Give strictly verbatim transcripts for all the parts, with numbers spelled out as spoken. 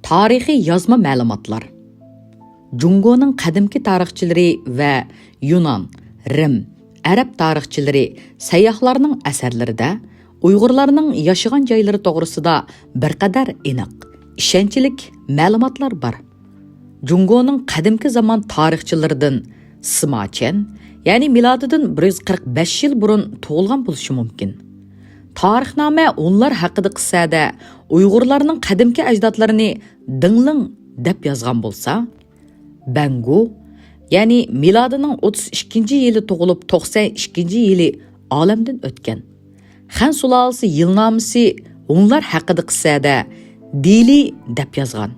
تارىخىي يازما مەلۇماتلار. جۇڭگونىڭ قەدىمكى تارىخچىلىرى ۋە يۇنان، رىم، ئەرەب تارىخچىلىرى، سەيياھلارنىڭ ئەسەرلىرىدە ئۇيغۇرلارنىڭ ياشىغان جايلىرى توغرىسىدا بىر قەدەر ئېنىق، ئىشەنچلىك مەلۇماتلار بار. جۇڭگونىڭ قەدىمكى زامان تارىخچىلىرىدىن سىما چيەن، يەنى مىلادىدىن بىر يۈز قىرىق بەش يىل بۇرۇن تۇغۇلغان بولۇشى مۇمكىن. تارىخنامە ھونلار ھەققىدە قىسسەدە ئۇيغۇرلارنىڭ قەدىمكى ئەجدادلىرىنى دىڭلىڭ دەپ يازغان بولسا، بەنگۇ، يەنى مىلادىنىڭ ئوتتۇز ئىككىنچى يىلى تۇغۇلۇپ، توقسان ئىككىنچى يىلى ئالەمدىن ئۆتكەن. خەن سۇلالىسى يىلنامىسى ھونلار ھەققىدە قىسسەدە دىلى دەپ يازغان.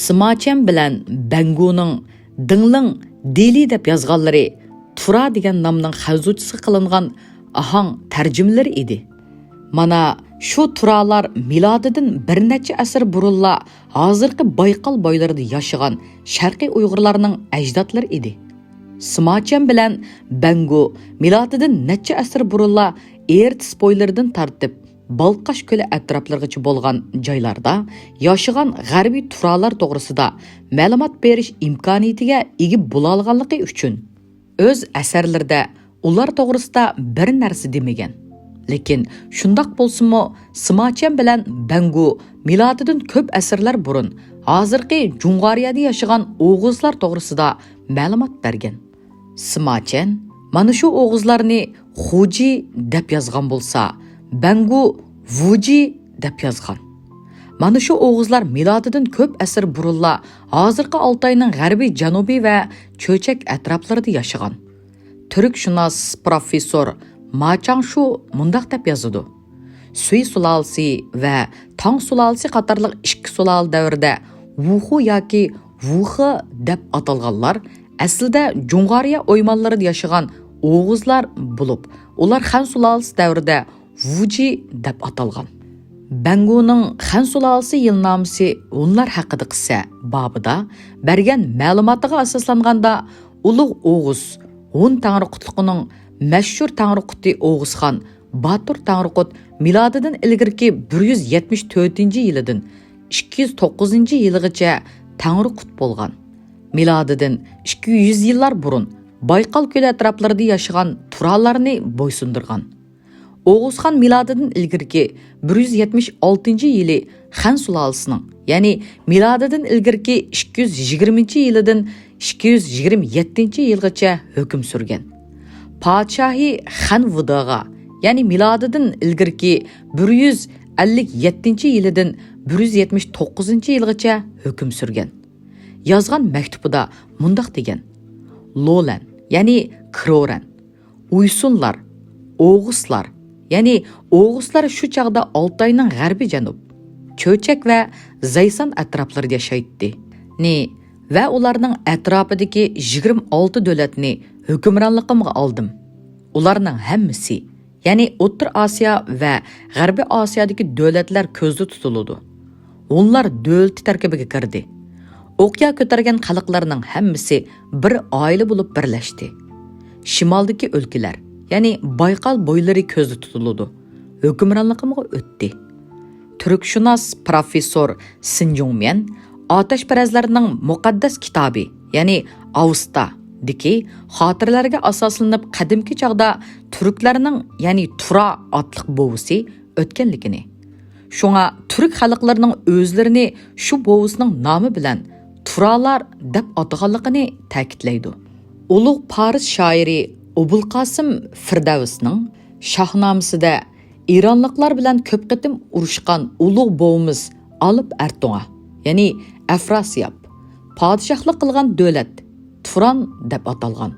سىما چيەن بىلەن بەنگۇنىڭ دىڭلىڭ دىلى دەپ يازغانلىرى تۇرا دېگەن نامنىڭ خەنزۇچىسىغا قىلىنغان ئاھاڭ تەرجىمىلىرى ئىدى. مانا شۇ تۇرالار مىلادىدىن بىر نەچچە ئەسىر بۇرۇنلا ھازىرقى بايقال بويلىرىدا ياشىغان شەرقىي ئۇيغۇرلارنىڭ ئەجدادلىرى ئىدى. سىما چيەن بىلەن بەنگۇ مىلادىدىن نەچچە ئەسىر بۇرۇنلا ئېرتىس بويلىرىدىن تارتىپ بالقاش كۆلى ئەتراپلىرىغىچە بولغان جايلاردا ياشىغان غەربىي تۇرالار توغرىسىدا مەلۇمات بېرىش ئىمكانىيىتىگە ئىگە بولالىغانلىقى ئۈچۈن، ئۆز ئەسەرلىرىدە ئۇلار توغرىسىدا بىر نەرسە دېمىگەن. لېكىن شۇنداق بولسىمۇ، سىما چيەن بىلەن بەنگۇ مىلادىدىن كۆپ ئەسىرلەر بۇرۇن ھازىرقى جۇڭغارىيەدە ياشىغان ئوغۇزلار توغرىسىدا مەلۇمات بەرگەن. سىما چيەن مانا شۇ ئوغۇزلارنى خۇجى دەپ يازغان بولسا، بەنگۇ ۋۇجى دەپ يازغان. مانا شۇ ئوغۇزلار مىلادىدىن كۆپ ئەسىر بۇرۇنلا ھازىرقى ئالتاينىڭ غەربىي، جەنۇبىي ۋە چۆچەك ئەتراپلىرىدا ياشىغان. تۈركشۇناس پروفېسسور ما چاڭشۇ مۇنداق دەپ يازىدۇ: سۈي سۇلالىسى ۋە تاڭ سۇلالىسى قاتارلىق ئىككى سۇلالە دەۋرىدە ۋۇخۇ ياكى ۋۇخې دەپ ئاتالغانلار ئەسلىدە جۇڭغارىيە ئويمانلىرىدا ياشىغان ئوغۇزلار بولۇپ، ئۇلار خەن سۇلالىسى دەۋرىدە ۋۇجى دەپ ئاتالغان. بەنگۇنىڭ خەن سۇلالىسى يىلنامىسى ھونلار ھەققىدە قىسسە بابىدا بەرگەن مەلۇماتىغا ئاساسلانغاندا، ئۇلۇغ ئوغۇز، ھون تەڭرىقۇتلۇقىنىڭ مەشھۇر تەڭرىقۇتى ئوغۇزخان باتۇر تەڭرىقۇت مىلادىدىن ئىلگىرىكى بىر يۈز يەتمىش تۆتىنچى يىلىدىن ئىككى يۈز توققۇزىنچى يىلىغىچە تەڭرىقۇت بولغان. مىلادىدىن ئىككى يۈز يىللار بۇرۇن بايقال كۆلى ئەتراپلىرىدا ياشىغان تۇرالارنى بويسۇندۇرغان. ئوغۇزخان مىلادىدىن ئىلگىرىكى بىر يۈز يەتمىش ئالتىنچى يىلى خەن سۇلالىسىنىڭ، يەنى مىلادىدىن ئىلگىرىكى ئىككى يۈز يىگىرمىنچى يىلىدىن ئىككى يۈز يىگىرمە يەتتىنچى يىلغىچە ھۆكۈم سۈرگەن. پادىشاھى خەن ۋۇدېغا، يەنى مىلادىدىن ئىلگىرىكى بىر يۈز ئەللىك يەتتىنچى يىلىدىن بىر يۈز يەتمىش توققۇزىنچى يىلغىچە ھۆكۈم سۈرگەن. يازغان مەكتۇبىدا مۇنداق دېگەن: لولەن، يەنى كرورەن، ئۇيسۇنلار، ئوغۇسلار، يەنى ئوغۇسلار شۇ چاغدا ئالتاينىڭ غەربىي جەنۇب، چۆچەك ۋە زايسان ئەتراپلىرىدا ياشايتتى. نى ۋە ئۇلارنىڭ ئەتراپىدىكى يىگىرمە ئالتە دۆلەتنى ھۆكۈمرانلىقىمغا ئالدىم. ئۇلارنىڭ ھەممىسى، يەنى ئوتتۇرا ئاسىيا ۋە غەربىي ئاسىيادىكى دۆلەتلەر كۆزدە تۇتۇلىدۇ. ھونلار دۆلىتى تەركىبىگە كىردى. ئوقيا كۆتەرگەن خەلقلەرنىڭ ھەممىسى بىر ئائىلە بولۇپ بىرلەشتى. شىمالدىكى ئۆلكىلەر، يەنى بايقال بويلىرى كۆزدە تۇتۇلىدۇ، ھۆكۈمرانلىقىمغا ئۆتتى. تۈركشۇناس پروفېسسور سىن جۇڭميەن ئاتەشپەرەزلەرنىڭ مۇقەددەس كىتابى، يەنى ئاۋستادىكى خاتىرىلەرگە ئاساسلىنىپ، قەدىمكى چاغدا تۈركلەرنىڭ، يەنى تۇرا ئاتلىق بوۋىسى ئۆتكەنلىكىنى، شۇڭا تۈرك خەلقلىرىنىڭ ئۆزلىرىنى شۇ بوۋىسىنىڭ نامى بىلەن تۇرالار دەپ ئاتىغانلىقىنى تەكىتلەيدۇ. ئۇلۇغ پارس شائىرى ئوبۇلقاسىم فىردەۋسنىڭ شاھنامىسىدە ئىرانلىقلار بىلەن كۆپ قېتىم ئۇرۇشقان ئۇلۇغ بوۋىمىز ئالىپ ئەرتۇڭا، يەنى ئەفراسىياب، پادىشاھلىق قىلغان دۆلەت تۇران دەپ ئاتالغان.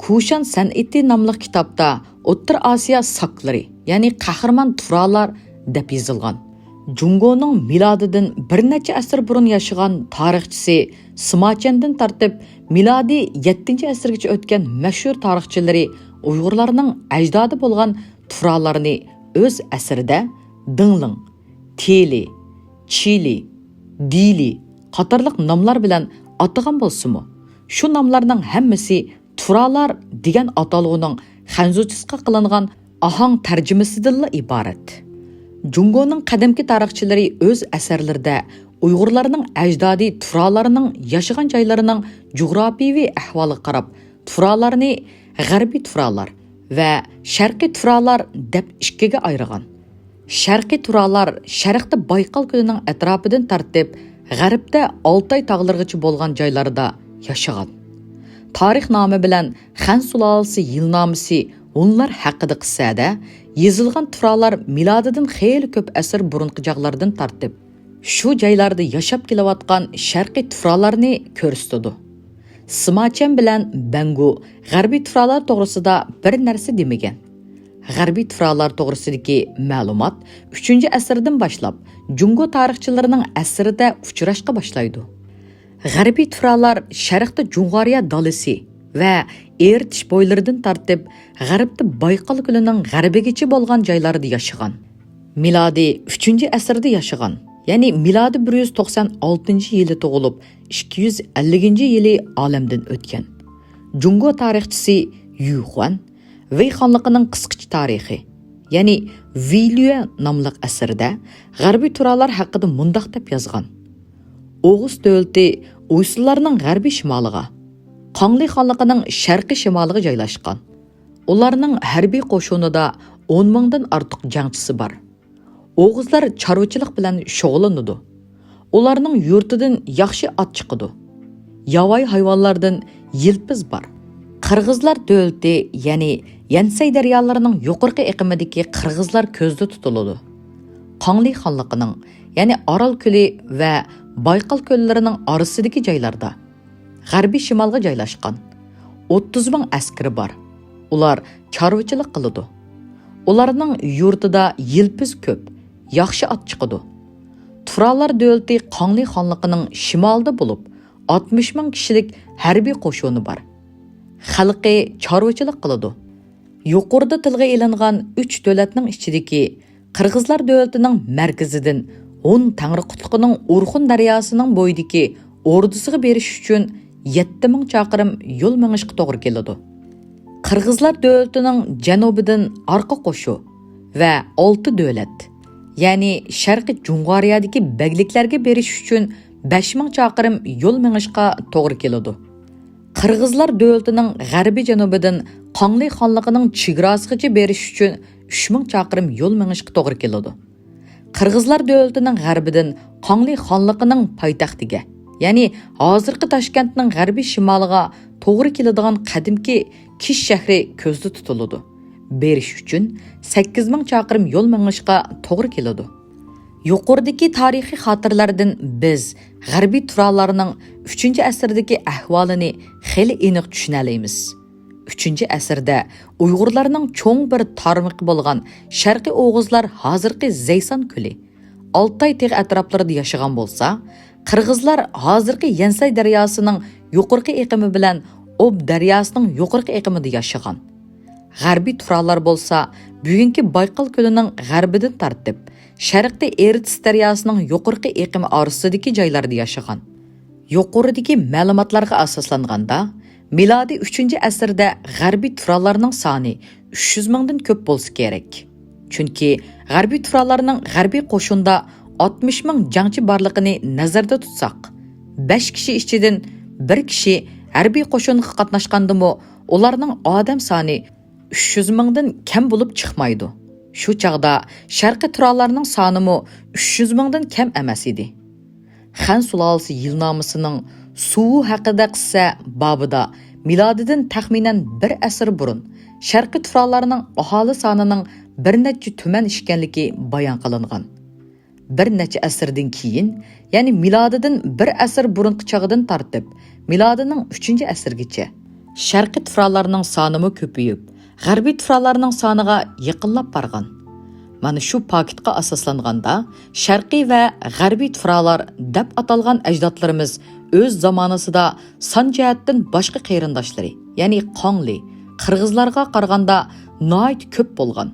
كۇشان سەنئىتى ناملىق كىتابتا ئوتتۇرا ئاسىيا ساكلىرى، يەنى قەھرىمان تۇرالار دەپ يېزىلغان. جۇڭگونىڭ مىلادىدىن بىر نەچچە ئەسىر بۇرۇن ياشىغان تارىخچىسى سىما چيەندىن تارتىپ، مىلادىي يەتتىنچى ئەسىرگىچە ئۆتكەن مەشھۇر تارىخچىلىرى ئۇيغۇرلارنىڭ ئەجدادى بولغان تۇرالارنى ئۆز ئەسىرىدە دىڭلىڭ، تېلى، چىلى، دىلى قاتارلىق ناملار بىلەن ئاتىغان بولسىمۇ، شۇ ناملارنىڭ ھەممىسى تۇرالار دېگەن ئاتالغۇنىڭ خەنزۇچىسىغا قىلىنغان ئاھاڭ تەرجىمىسىدىنلا ئىبارەت. جۇڭگونىڭ قەدىمكى تارىخچىلىرى ئۆز ئەسەرلىرىدە ئۇيغۇرلارنىڭ ئەجدادى تۇرالارنىڭ ياشىغان جايلىرىنىڭ جۇغراپىيىۋى ئەھۋالىغا قاراپ، تۇرالارنى غەربىي تۇرالار ۋە شەرقىي تۇرالار دەپ ئىككىگە ئايرىغان. شەرقىي تۇرالار شەرقتە بايقال كۆلىنىڭ ئەتراپىدىن تارتىپ، غەربتە ئالتاي تاغلىرىغىچە بولغان جايلاردا ياشىغان. تارىخنامە بىلەن خەن سۇلالىسى يىلنامىسى ھونلار ھەققىدىكى ئەسەردە يېزىلغان تۇرالار مىلادىدىن خېلى كۆپ ئەسىر بۇرۇنقى چاغلاردىن تارتىپ، شۇ جايلاردا ياشاپ كېلىۋاتقان شەرقىي تۇرالارنى كۆرسىتىدۇ. سىماچەن بىلەن بەڭگۇ غەربىي تۇرالار توغرىسىدا بىر نەرسە دېمىگەن. غەربىي تۇرالار توغرىسىدىكى مەلۇمات ئۈچىنچى ئەسىردىن باشلاپ جۇڭگو تارىخچىلىرىنىڭ ئەسىرىدە ئۇچراشقا باشلايدۇ. غەربىي تۇرالار شەرقتە جۇڭغارىيە دالىسى ۋە ئېرتىش بويلىرىدىن تارتىپ، غەربتە بايقال كۆلىنىڭ غەربىگىچە بولغان جايلاردا ياشىغان. مىلادىي ئۈچىنچى ئەسىردە ياشىغان، يەنى مىلادىي بىر يۈز توقسان ئالتىنچى يىلى تۇغۇلۇپ، ئىككى يۈز ئەللىكىنچى يىلى ئالەمدىن ئۆتكەن جۇڭگو تارىخچىسى يۈ خۇەن ۋېي خانلىقىنىڭ قىسقىچە تارىخى، يەنى ۋېيليۈە ناملىق ئەسىرىدە غەربىي تۇرالار ھەققىدە مۇنداق دەپ يازغان: ئوغۇز دۆلىتى ئويسۇنلارنىڭ غەربىي شىمالىغا، قاڭلى خانلىقىنىڭ شەرقىي شىمالىغا جايلاشقان. ئۇلارنىڭ ھەربىي قوشۇنىدا ئون مىڭدىن ئارتۇق جەڭچىسى بار. ئوغۇزلار چارۋىچىلىق بىلەن شۇغۇللىنىدۇ. ئۇلارنىڭ يۇرتىدىن ياخشى ئات چىقىدۇ. ياۋايى ھايۋانلاردىن يىلپىز بار. قىرغىزلار دۆلىتى، يەنى يەنسەي دەريالىرىنىڭ يۇقىرىقى ئېقىمىدىكى قىرغىزلار كۆزدە تۇتۇلىدۇ. قاڭلى خانلىقىنىڭ، يەنى ئارال كۆلى ۋە بايقال كۆللىرىنىڭ ئارىسىدىكى جايلاردا، غەربىي شىمالغا جايلاشقان، ئوتتۇز مىڭ ئەسكىرى بار. ئۇلار چارۋىچىلىق قىلىدۇ. ئۇلارنىڭ يۇرتىدا يىلپىز كۆپ، ياخشى ئات چىقىدۇ. تۇرالار دۆلىتى قاڭلى خانلىقىنىڭ شىمالىدا بولۇپ، ئاتمىش مىڭ كىشىلىك ھەربىي قوشۇنى بار. خەلقى چارۋىچىلىق قىلىدۇ. يۇقىرىدا تىلغا ئېلىنغان ئۈچ دۆلەتنىڭ ئىچىدىكى قىرغىزلار دۆلىتىنىڭ مەركىزىدىن ھون تەڭرىقۇتلۇقىنىڭ ئورخۇن دەرياسىنىڭ بويىدىكى ئوردىسىغا بېرىش ئۈچۈن يەتتە مىڭ چاقىرىم يول مېڭىشقا توغرا كېلىدۇ. قىرغىزلار دۆلىتىنىڭ جەنۇبىدىن ئارقا قوشۇ ۋە ئالتە دۆلەت، يەنى شەرقىي جۇڭغارىيەدىكى بەگلىكلەرگە بېرىش ئۈچۈن بەش مىڭ چاقىرىم يول مېڭىشقا توغرا كېلىدۇ. قىرغىزلار دۆلىتىنىڭ غەربىي جەنۇبىدىن قاڭلى خانلىقىنىڭ چېگراسىغىچە بېرىش ئۈچۈن ئۈچ مىڭ چاقىرىم يول مېڭىشقا توغرا كېلىدۇ. قىرغىزلار دۆلىتىنىڭ غەربىدىن قاڭلى خانلىقىنىڭ پايتەختىگە، يەنى ھازىرقى تاشكەنتنىڭ غەربىي شىمالىغا توغرا كېلىدىغان قەدىمكى كىش شەھىرى كۆزدە تۇتۇلىدۇ. بېرىش ئۈچۈن سەككىز مىڭ چاقىرىم يول مېڭىشقا توغرا كېلىدۇ. يۇقىرىدىكى تارىخىي خاتىرىلەردىن بىز غەربىي تۇرالارنىڭ ئۈچىنچى ئەسىردىكى ئەھۋالىنى خېلى ئېنىق چۈشىنەلەيمىز. ئۈچىنچى ئەسىردە ئۇيغۇرلارنىڭ چوڭ بىر تارمىقى بولغان شەرقىي ئوغۇزلار ھازىرقى زەيسان كۆلى، ئالتاي تېغى ئەتراپلىرىدا ياشىغان بولسا، قىرغىزلار ھازىرقى يەنسەي دەرياسىنىڭ يۇقىرىقى ئېقىمى بىلەن ئوب دەرياسىنىڭ يۇقىرىقى ئېقىمىدا ياشىغان. غەربىي تۇرالار بولسا بۈگۈنكى بايقال كۆلىنىڭ غەربىدىن تارتىپ، شەرقتە ئېرتىس دەرياسىنىڭ يۇقىرىقى ئېقىمى ئارىسىدىكى جايلاردا ياشىغان. يۇقىرىدىكى مەلۇماتلارغا ئاساسلانغاندا، مىلادىي ئۈچىنچى ئەسىردە غەربىي تۇرالارنىڭ سانى ئۈچ يۈز مىڭدىن كۆپ بولسا كېرەك. چۈنكى غەربىي تۇرالارنىڭ غەربىي قوشۇندا ئاتمىش مىڭ جەڭچى بارلىقىنى نەزەردە تۇتساق، بەش كىشى ئىچىدىن بىر كىشى ھەربىي قوشۇنغا قاتناشقاندىمۇ، ئۇلارنىڭ ئادەم سانى ئۈچ يۈز مىڭدىن كەم بولۇپ چىقمايدۇ. شۇ چاغدا شەرقىي تۇرالارنىڭ سانىمۇ ئۈچ يۈز مىڭدىن كەم ئەمەس ئىدى. خەن سۇلالىسى يىلنامىسىنىڭ سۇۋۇ ھەققىدە قىسسە بابىدا مىلادىدىن تەخمىنەن بىر ئەسىر بۇرۇن شەرقىي تۇرالارنىڭ ئاھالە سانىنىڭ بىر نەچچە تۈمەن ئىكەنلىكى بايان قىلىنغان. بىر نەچچە ئەسىردىن كېيىن، يەنى مىلادىدىن بىر ئەسىر بۇرۇنقى چاغدىن تارتىپ، مىلادىنىڭ ئۈچىنچى ئەسىرگىچە شەرقىي تۇرالارنىڭ سانىمۇ كۆپىيىپ، غەربىي تۇرالارنىڭ سانىغا يېقىنلاپ بارغان. مانا شۇ پاكىتقا ئاساسلانغاندا، شەرقىي ۋە غەربىي تۇرالار دەپ ئاتالغان ئەجدادلىرىمىز ئۆز زامانىسىدا سان جەھەتتىن باشقا قېرىنداشلىرى، يەنى قاڭلى، قىرغىزلارغا قارىغاندا ناھايىتى كۆپ بولغان.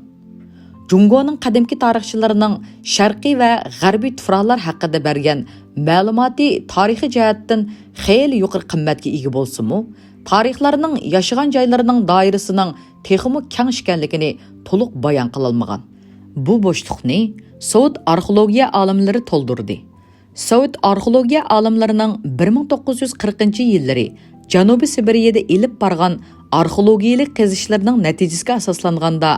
جۇڭگونىڭ قەدىمكى تارىخچىلىرىنىڭ شەرقىي ۋە غەربىي تۇرالار ھەققىدە بەرگەن مەلۇماتى تارىخىي جەھەتتىن خېلى يۇقىرى قىممەتكە ئىگە بولسىمۇ، تارىخلارنىڭ ياشىغان جايلىرىنىڭ دائىرىسىنىڭ تېخىمۇ كەڭ ئىكەنلىكىنى تولۇق بايان قىلالمىغان. بۇ بوشلۇقنى سوۋېت ئارخېئولوگىيە ئالىملىرى تولدۇردى. سوۋېت ئارخېئولوگىيە ئالىملىرىنىڭ بىر مىڭ توققۇز يۈز قىرىقىنچى يىللىرى جەنۇبىي سىبىرىيەدە ئېلىپ بارغان ئارخېئولوگىيەلىك قېزىشلىرىنىڭ نەتىجىسىگە ئاساسلانغاندا،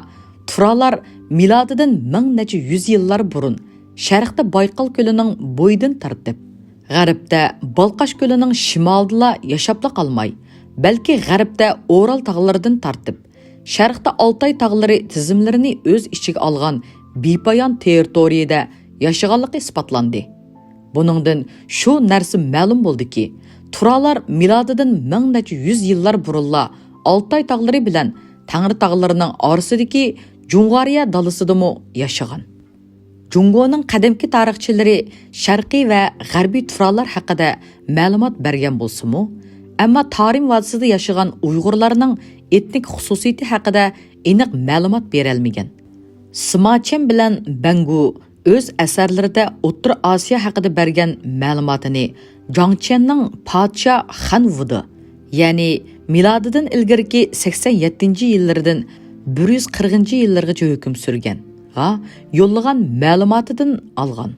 تۇرالار مىلادىدىن مىڭ نەچچە يۈز يىللار بۇرۇن شەرقتە بايقال كۆلىنىڭ بويىدىن تارتىپ، غەربتە بالقاش كۆلىنىڭ شىمالىدىلا ياشاپلا قالماي، بەلكى غەربتە ئورال تاغلىرىدىن تارتىپ، شەرقتە ئالتاي تاغلىرى تىزىملىرىنى ئۆز ئىچىگە ئالغان بىپايان تېررىتورىيەدە ياشىغانلىقى ئىسپاتلاندى. بۇنىڭدىن شۇ نەرسە مەلۇم بولدىكى، تۇرالار مىلادىدىن مىڭ نەچچە يۈز يىللار بۇرۇنلا ئالتاي تاغلىرى بىلەن تەڭرى تاغلىرىنىڭ ئارىسىدىكى جۇڭغارىيە دالىسىدىمۇ ياشىغان. جۇڭگونىڭ قەدىمكى تارىخچىلىرى شەرقىي ۋە غەربىي تۇرالار ھەققىدە مەلۇمات بەرگەن بولسىمۇ، ئەمما تارىم ۋادىسىدا ياشىغان ئۇيغۇرلارنىڭ ئېتنىك خۇسۇسىيىتى ھەققىدە ئېنىق مەلۇمات بېرەلمىگەن. سىماچيەن بىلەن بەڭگۇ ئۆز ئەسەرلىرىدە ئوتتۇرا ئاسىيا ھەققىدە بەرگەن مەلۇماتىنى جاڭچيەننىڭ پادىشاھ خەن ۋۇدى، يەنى مىلادىدىن ئىلگىرىكى سەكسەن يەتتىنچى يىللىرىدىن بىر يۈز قىرىقىنچى يىللىرىغىچە ھۆكۈم سۈرگەن، غا يوللىغان مەلۇماتىدىن ئالغان.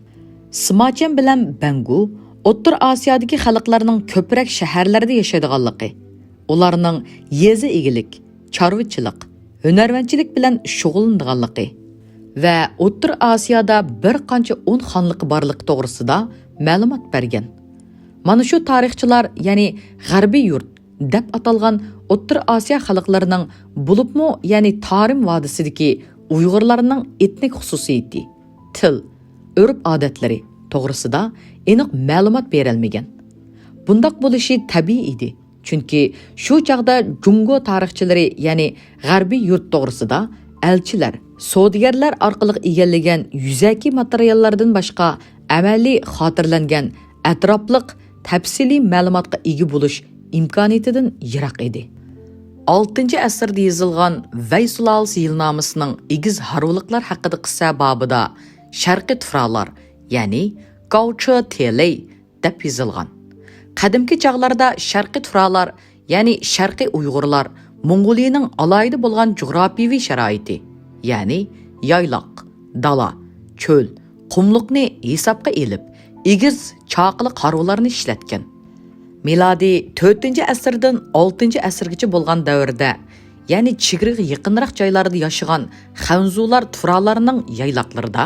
سىماچيەن بىلەن بەڭگۇ ئوتتۇرا ئاسىيادىكى خەلقلەرنىڭ كۆپرەك شەھەرلەردە ياشايدىغانلىقى، ئۇلارنىڭ يېزا ئىگىلىك، چارۋىچىلىق، ھۈنەرۋەنچىلىك بىلەن شۇغۇللىنىدىغانلىقى ۋە ئوتتۇرا ئاسىيادا بىر قانچە ئون خانلىقى بارلىقى توغرىسىدا مەلۇمات بەرگەن. مانا شۇ تارىخچىلار، يەنى غەربىي يۇرت دەپ ئاتالغان ئوتتۇرا ئاسىيا خەلقلىرىنىڭ، بولۇپمۇ يەنى تارىم ۋادىسىدىكى ئۇيغۇرلارنىڭ ئېتنىك خۇسۇسىيىتى، تىل، ئۆرپ-ئادەتلىرى توغرىسىدا ئېنىق مەلۇمات بېرەلمىگەن. بۇنداق بولۇشى تەبىئىي ئىدى، چۈنكى شۇ چاغدا جۇڭگو تارىخچىلىرى، يەنى غەربىي يۇرت توغرىسىدا ئەلچىلەر، سودىگەرلەر ئارقىلىق ئىگىلىگەن يۈزەكى ماتېرىياللاردىن باشقا ئەمەلىي خاتىرىلەنگەن ئەتراپلىق، تەپسىلىي مەلۇماتقا ئىگە بولۇش ئىمكانىيىتىدىن يىراق ئىدى. ئالتىنچى ئەسىردە يېزىلغان ۋەي سۇلالىسى يىلنامىسىنىڭ ئېگىز ھارۋىلىقلار ھەققىدە قىسسە بابىدا شەرقىي تۇرالار، يەنى كاۋچې تيېلەي دەپ يېزىلغان. قەدىمكى چاغلاردا شەرقىي تۇرالار، يەنى شەرقىي ئۇيغۇرلار موڭغۇلىيىنىڭ ئالاھىدە بولغان جۇغراپىيىۋى شارائىتى، يەنى يايلاق، دالا، چۆل، قۇملۇقنى ھېسابقا ئېلىپ، ئېگىز چاقىلىق ھارۋىلارنى ئىشلەتكەن. مىلادىي تۆتىنچى ئەسىردىن ئالتىنچى ئەسىرگىچە بولغان دەۋردە، يەنى چېگرىگە يېقىنراق جايلاردا ياشىغان خەنزۇلار تۇرالارنىڭ يايلاقلىرىدا،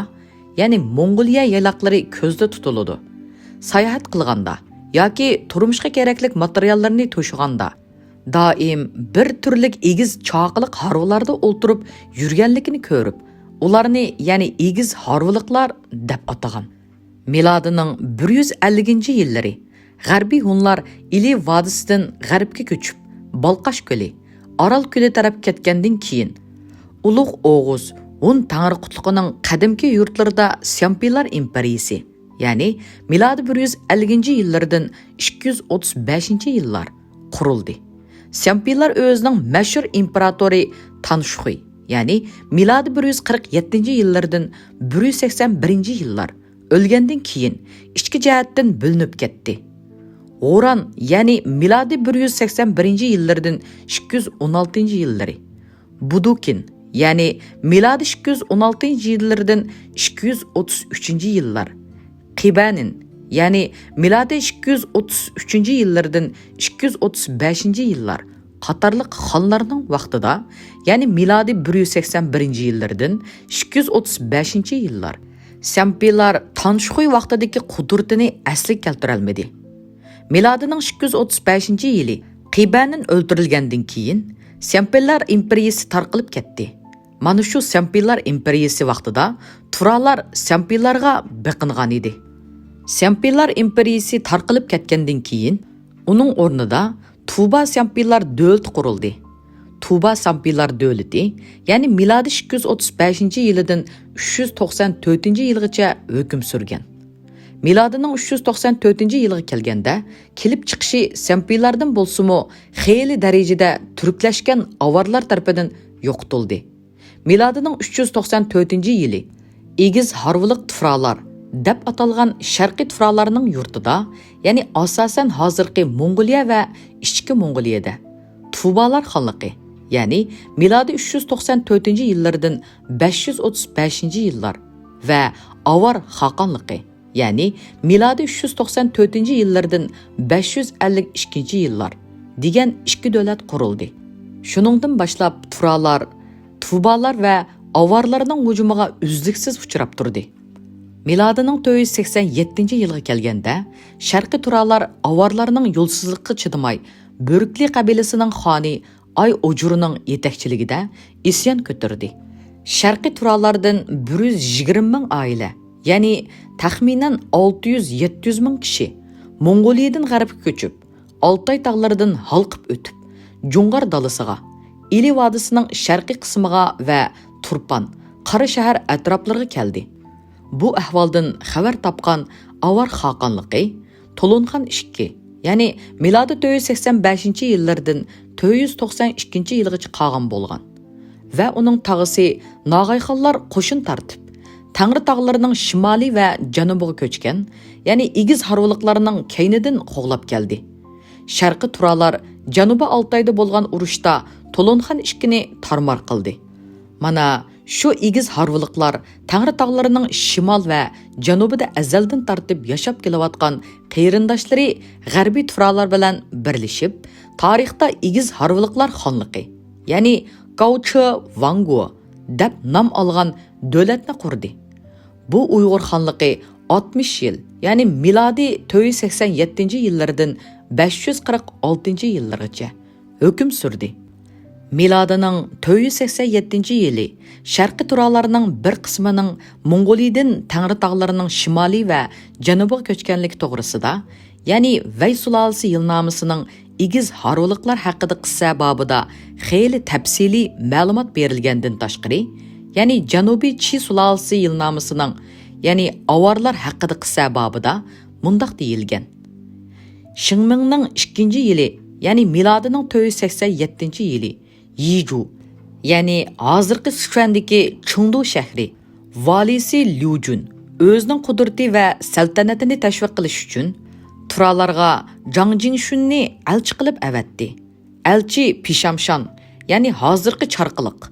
يەنى موڭغۇلىيە يايلاقلىرى كۆزدە تۇتۇلىدۇ. ساياھەت قىلغاندا ياكى تۇرمۇشقا كېرەكلىك ماتېرىياللىرىنى توشۇغاندا، دائىم بىر تۈرلۈك ئېگىز چاقىلىق ھارۋىلاردا ئولتۇرۇپ يۈرگەنلىكىنى كۆرۈپ، ئۇلارنى يەنى ئېگىز ھارۋىلىقلار دەپ ئاتىغان. مىلادىنىڭ بىر يۈز ئەللىكىنچى يىللىرى غەربىي ھونلار ئىلى ۋادىسىدىن غەربكە كۆچۈپ، بالقاش كۆلى، ئارال كۆلى تەرەپ كەتكەندىن كېيىن، ئۇلۇغ ئوغۇز ھون تەڭرى قۇتلۇقىنىڭ قەدىمكى يۇرتلىرىدا سيامپىلار ئىمپېرىيىسى، يەنى مىلادىي بىر يۈز ئەللىكىنچى يىللىرىدىن ئىككى يۈز ئوتتۇز بەشىنچى يىللار قۇرۇلدى. سيامپىلار ئۆزىنىڭ مەشھۇر ئىمپېراتورى تانشخۇي، يەنى مىلادىي بىر يۈز قىرىق يەتتىنچى يىللىرىدىن بىر يۈز سەكسەن بىرىنچى يىللار ئۆلگەندىن كېيىن، ئىچكى جەھەتتىن بۆلۈنۈپ كەتتى. غۇران، يەنى مىلادىي بىر يۈز سەكسەن بىرىنچى يىللىرىدىن ئىككى يۈز ئون ئالتىنچى يىللىرى، بۇدۇكىن، يەنى مىلادىي ئىككى يۈز ئون ئالتىنچى يىللىرىدىن ئىككى يۈز ئوتتۇز ئۈچىنچى يىللار، قىبەنىن، يەنى مىلادىي ئىككى يۈز ئوتتۇز ئۈچىنچى يىللىرىدىن ئىككى يۈز ئوتتۇز بەشىنچى يىللار قاتارلىق خانلارنىڭ ۋاقتىدا، يەنى مىلادىي بىر يۈز سەكسەن بىرىنچى يىللىرىدىن ئىككى يۈز ئوتتۇز بەشىنچى يىللار، سيامپىلار تانشخۇي ۋاقتىدىكى قۇدرىتىنى ئەسلىگە كەلتۈرەلمىدى. مىلادىنىڭ ئىككى يۈز ئوتتۇز بەشىنچى يىلى قىبەنىن ئۆلتۈرۈلگەندىن كېيىن، سيامپىلار ئىمپېرىيىسى تارقىلىپ كەتتى. مانا شۇ سيامپىلار ئىمپېرىيىسى ۋاقتىدا تۇرالار سيامپىلارغا بېقىنغان ئىدى. سيامپىلار ئىمپېرىيىسى تارقىلىپ كەتكەندىن كېيىن، ئۇنىڭ ئورنىدا تۇبا سيامپىلار دۆلىتى قۇرۇلدى. تۇبا سيامپىلار دۆلىتى، يەنى مىلادىي ئىككى يۈز ئوتتۇز بەشىنچى يىلىدىن ئۈچ يۈز توقسان تۆتىنچى يىلغىچە ھۆكۈم سۈرگەن. مىلادىنىڭ ئۈچ يۈز توقسان تۆتىنچى يىلىغا كەلگەندە، كېلىپ چىقىشى سيامپىلاردىن بولسىمۇ، خېلى دەرىجىدە تۈركلەشكەن ئاۋارلار تەرىپىدىن يوقىتىلدى. مىلادىنىڭ ئۈچ يۈز توقسان تۆتىنچى يىلى ئېگىز ھارۋىلىق تۇرالار دەپ ئاتالغان شەرقىي تۇرالارنىڭ يۇرتىدا، يەنى ئاساسەن ھازىرقى موڭغۇلىيە ۋە ئىچكى موڭغۇلىيەدە، تۇبالار خانلىقى، يەنى مىلادىي ئۈچ يۈز توقسان تۆتىنچى يىللىرىدىن بەش يۈز ئوتتۇز بەشىنچى يىللار ۋە ئاۋار خاقانلىقى، يەنى مىلادىي ئۈچ يۈز توقسان تۆتىنچى يىللىرىدىن بەش يۈز ئەللىك ئىككىنچى يىللار دېگەن ئىككى دۆلەت قۇرۇلدى. شۇنىڭدىن باشلاپ تۇرالار، تۇۋالار ۋە ئاۋارلارنىڭ ھۇجۇمىغا ئۈزلۈكسىز ئۇچراپ تۇردى. مىلادىنىڭ تۆت يۈز سەكسەن يەتتىنچى يىلىغا كەلگەندە، شەرقىي تۇرالار ئاۋارلارنىڭ يولسىزلىققا چىدىماي، بۆرۈكلى قەبىلىسىنىڭ خانى ئاي ئوجۇرنىڭ يېتەكچىلىكىدە ئىسيان كۆتۈردى. شەرقىي تۇرالاردىن بىر يۈز يىگىرمە مىڭ ئائىلە، يەنى تەخمىنەن ئالتە يۈز يەتتە يۈز مىڭ كىشى موڭغۇلىيىدىن غەربكە كۆچۈپ، ئالتاي تاغلىرىدىن ھالقىپ ئۆتۈپ، جۇڭغار دالىسىغا، ئىلى ۋادىسىنىڭ شەرقىي قىسمىغا ۋە تۇرپان، قاراشەھەر ئەتراپلىرىغا كەلدى. بۇ ئەھۋالدىن خەۋەر تاپقان ئاۋار خاقانلىقى تولۇنخان ئىككى، يەنى مىلادى تۆت يۈز سەكسەن بەشىنچى يىللىرىدىن تۆت يۈز توقسان ئىككىنچى يىلغىچە قالغان بولغان ۋە ئۇنىڭ تاغىسى ناغايخانلار قوشۇن تارتىپ، تەڭرى تاغلىرىنىڭ شىمالى ۋە جەنۇبىغا كۆچكەن، يەنى ئېگىز ھارۋىلىقلارنىڭ كەينىدىن قوغلاپ كەلدى. شەرقىي تۇرالار جەنۇبىي ئالتايدا بولغان ئۇرۇشتا تولۇنخان ئىككىنى تارمار قىلدى. مانا شۇ ئېگىز ھارۋىلىقلار تەڭرى تاغلىرىنىڭ شىمال ۋە جەنۇبىدا ئەزەلدىن تارتىپ ياشاپ كېلىۋاتقان قېرىنداشلىرى غەربىي تۇرالار بىلەن بىرلىشىپ، تارىختا ئېگىز ھارۋىلىقلار خانلىقى، يەنى گاۋچې ۋاڭگو دەپ نام ئالغان دۆلەتنى قۇردى. بۇ ئۇيغۇر خانلىقى ئاتمىش يىل، يەنى مىلادىي تۆت يۈز سەكسەن يەتتىنچى يىللىرىدىن بەش يۈز قىرىق ئالتىنچى يىللىرىغىچە ھۆكۈم سۈردى. مىلادىنىڭ تۆت يۈز سەكسەن يەتتىنچى يىلى شەرقىي تۇرالارنىڭ بىر قىسمىنىڭ موڭغۇلىيىدىن تەڭرى تاغلىرىنىڭ شىمالىي ۋە جەنۇبىغا كۆچكەنلىكى توغرىسىدا، يەنى ۋەي سۇلالىسى يىلنامىسىنىڭ ئېگىز ھارۋىلىقلار ھەققىدە قىسسە بابىدا خېلى تەپسىلىي مەلۇمات بېرىلگەندىن تاشقىرى، يەنى جەنۇبىي چى سۇلالىسى يىلنامىسىنىڭ، يەنى ئاۋارلار ھەققىدە قىسسە بابىدا مۇنداق دېيىلگەن: شىڭمىڭنىڭ ئىككىنچى يىلى، يەنى مىلادىنىڭ تۆت يۈز سەكسەن يەتتىنچى يىلى، يىجۇ، يەنى ھازىرقى سىچۈەندىكى چېڭدۇ شەھىرى، ۋالىسى ليۇجۈن ئۆزىنىڭ قۇدرىتى ۋە سەلتەنىتىنى تەشۋىق قىلىش ئۈچۈن تۇرالارغا جاڭ جىڭشۈننى ئەلچى قىلىپ ئەۋەتتى. ئەلچى پىشامشان، يەنى ھازىرقى چارقىلىق،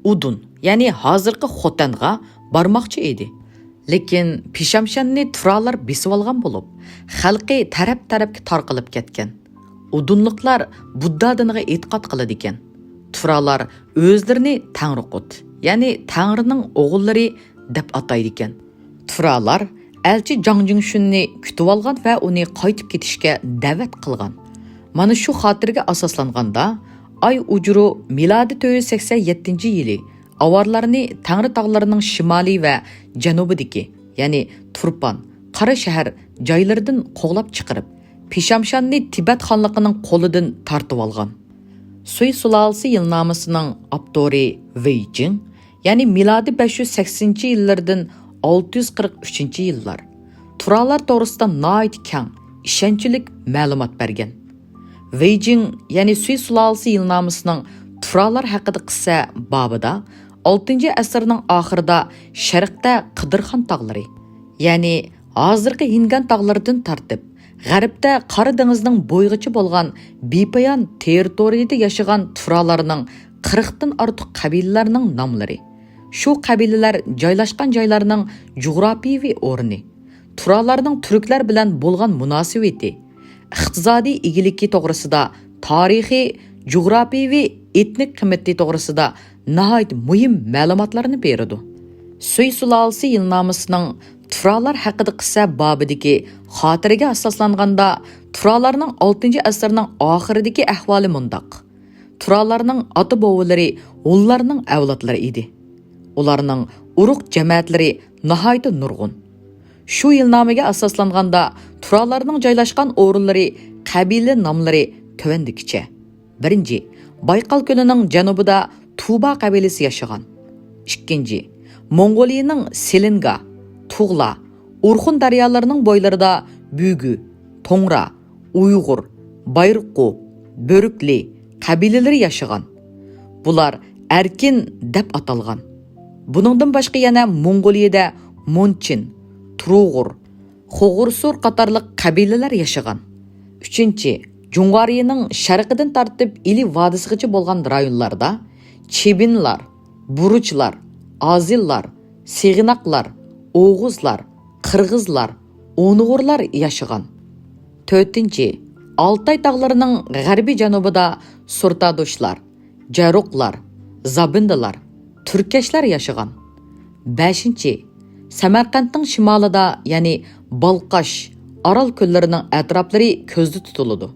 ئۇدۇن، يەنى ھازىرقى خوتەنغا بارماقچى ئىدى. لېكىن پىشامشاننى تۇرالار بېسىۋالغان بولۇپ، خەلقى تەرەپ-تەرەپكە تارقىلىپ كەتكەن. ئۇدۇنلۇقلار بۇددا دىنىغا ئېتىقاد قىلىدىكەن. تۇرالار ئۆزلىرىنى تەڭرىقۇت، يەنى تەڭرىنىڭ ئوغۇللىرى دەپ ئاتايدىكەن. تۇرالار ئەلچى جاڭ جىڭشۈننى كۈتۈۋالغان ۋە ئۇنى قايتىپ كېتىشكە دەۋەت قىلغان. مانا شۇ خاتىرىگە ئاساسلانغاندا، ئاي ئۇجۇرۇ مىلادىي تۆت يۈز سەكسەن يەتتىنچى يىلى ئاۋارلارنى تەڭرى تاغلىرىنىڭ شىمالىي ۋە جەنۇبىدىكى، يەنى تۇرپان، قاراشەھەر جايلىرىدىن قوغلاپ چىقىرىپ، پىشامشاننى تىبەت خانلىقىنىڭ قولىدىن تارتىۋالغان. سۈي سۇلالىسى يىلنامىسىنىڭ ئاپتورى ۋېي جىڭ، يەنى مىلادىي بەش يۈز سەكسىنىنچى يىللىرىدىن ئالتە يۈز قىرىق ئۈچىنچى يىللار، تۇرالار توغرىسىدا ناھايىتى كەڭ، ئىشەنچلىك مەلۇمات بەرگەن. ۋېي جىڭ، يەنى سۈي سۇلالىسى يىلنامىسىنىڭ تۇرالار ھەققىدە قىسسە بابىدا، ئالتىنچى ئەسىرنىڭ ئاخىرىدا شەرقتە قىدىرخان تاغلىرى، يەنى ھازىرقى ھىنگان تاغلىرىدىن تارتىپ، غەربتە قارا دېڭىزنىڭ بويىغىچە بولغان بىپايان تېررىتورىيىدە ياشىغان تۇرالارنىڭ قىرىقتىن ئارتۇق قەبىلىلەرنىڭ ناملىرى، شۇ قەبىلىلەر جايلاشقان جايلارنىڭ جۇغراپىيىۋى ئورنى، تۇرالارنىڭ تۈركلەر بىلەن بولغان مۇناسىۋىتى، ئىقتىسادىي ئىگىلىكى توغرىسىدا، تارىخىي، جۇغراپىيىۋى، ئېتنىك قىممىتى توغرىسىدا ناھايىتى مۇھىم مەلۇماتلارنى بېرىدۇ. سۈي سۇلالىسى يىلنامىسىنىڭ تۇرالار ھەققىدە قىسسە بابىدىكى خاتىرىگە ئاساسلانغاندا، تۇرالارنىڭ ئالتىنچى ئەسىرنىڭ ئاخىرىدىكى ئەھۋالى مۇنداق. تۇرالارنىڭ ئاتا-بوۋىلىرى ھونلارنىڭ ئەۋلادلىرى ئىدى. ئۇلارنىڭ ئۇرۇق جەمەتلىرى ناھايىتى نۇرغۇن. شۇ يىلنامىگە ئاساسلانغاندا، تۇرالارنىڭ جايلاشقان ئورۇنلىرى، قەبىلە ناملىرى تۆۋەندىكىچە. بىرىنچى، بايقال كۆلىنىڭ جەنۇبىدا تۇبا قەبىلىسى ياشىغان. ئىككىنچى، موڭغۇلىيىنىڭ سېلىنگا، تۇغلا، ئورخۇن دەريالىرىنىڭ بويلىرىدا بۈگۈ، توڭرا، ئۇيغۇر، بايرىققۇ، بۆرۈكلى قەبىلىلىرى ياشىغان. بۇلار ئەركىن دەپ ئاتالغان. بۇنىڭدىن باشقا يەنە موڭغۇلىيىدە مونچىن، تۇرۇغۇر، خوغۇرسۇر قاتارلىق قەبىلىلەر ياشىغان. ئۈچىنچى، جۇڭغارىيىنىڭ شەرقىدىن تارتىپ ئىلى ۋادىسىغىچە بولغان رايونلاردا چىبىنلار، بۇرۇچلار، ئازىللار، سىغىناقلار، ئوغۇزلار، قىرغىزلار، ئۇنغۇرلار ياشىغان. تۆتىنچى، ئالتاي تاغلىرىنىڭ غەربىي جەنۇبىدا سۇرتادۇشلار، جەرۇقلار، زابىندىلار، تۈركەشلەر ياشىغان. بەشىنچى، سەمەرقەنتنىڭ شىمالىدا، يەنى بالقاش، ئارال كۆللىرىنىڭ ئەتراپلىرى كۆزدە تۇتۇلىدۇ.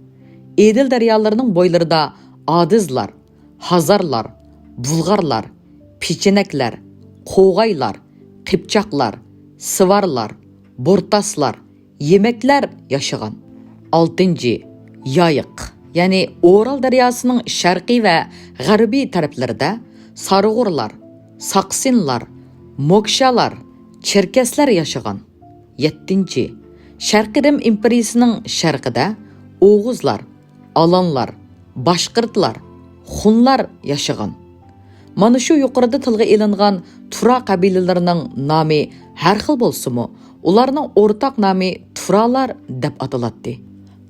ئېدىل دەريالىرىنىڭ بويلىرىدا ئادىزلار، ھازارلار، بۇلغارلار، پېچېنەكلەر، قوغايلار، قىپچاقلار، سىۋارلار، بورتاسلار، يېمەكلەر ياشىغان. ئالتىنچى، يايىق، يەنى ئورال دەرياسىنىڭ شەرقىي ۋە غەربىي تەرەپلىرىدە سارغۇرلار، ساقسىنلار، موكشالار، چېركەسلەر ياشىغان. يەتتىنچى، شەرقىي رىم ئىمپېرىيىسىنىڭ شەرقىدە ئوغۇزلار، ئالانلار، باشقىرتلار، خۇنلار ياشىغان. مانا شۇ يۇقىرىدا تىلغا ئېلىنغان تۇرا قەبىلىلىرىنىڭ نامى ھەر خىل بولسىمۇ، ئۇلارنىڭ ئورتاق نامى تۇرالار دەپ ئاتىلاتتى.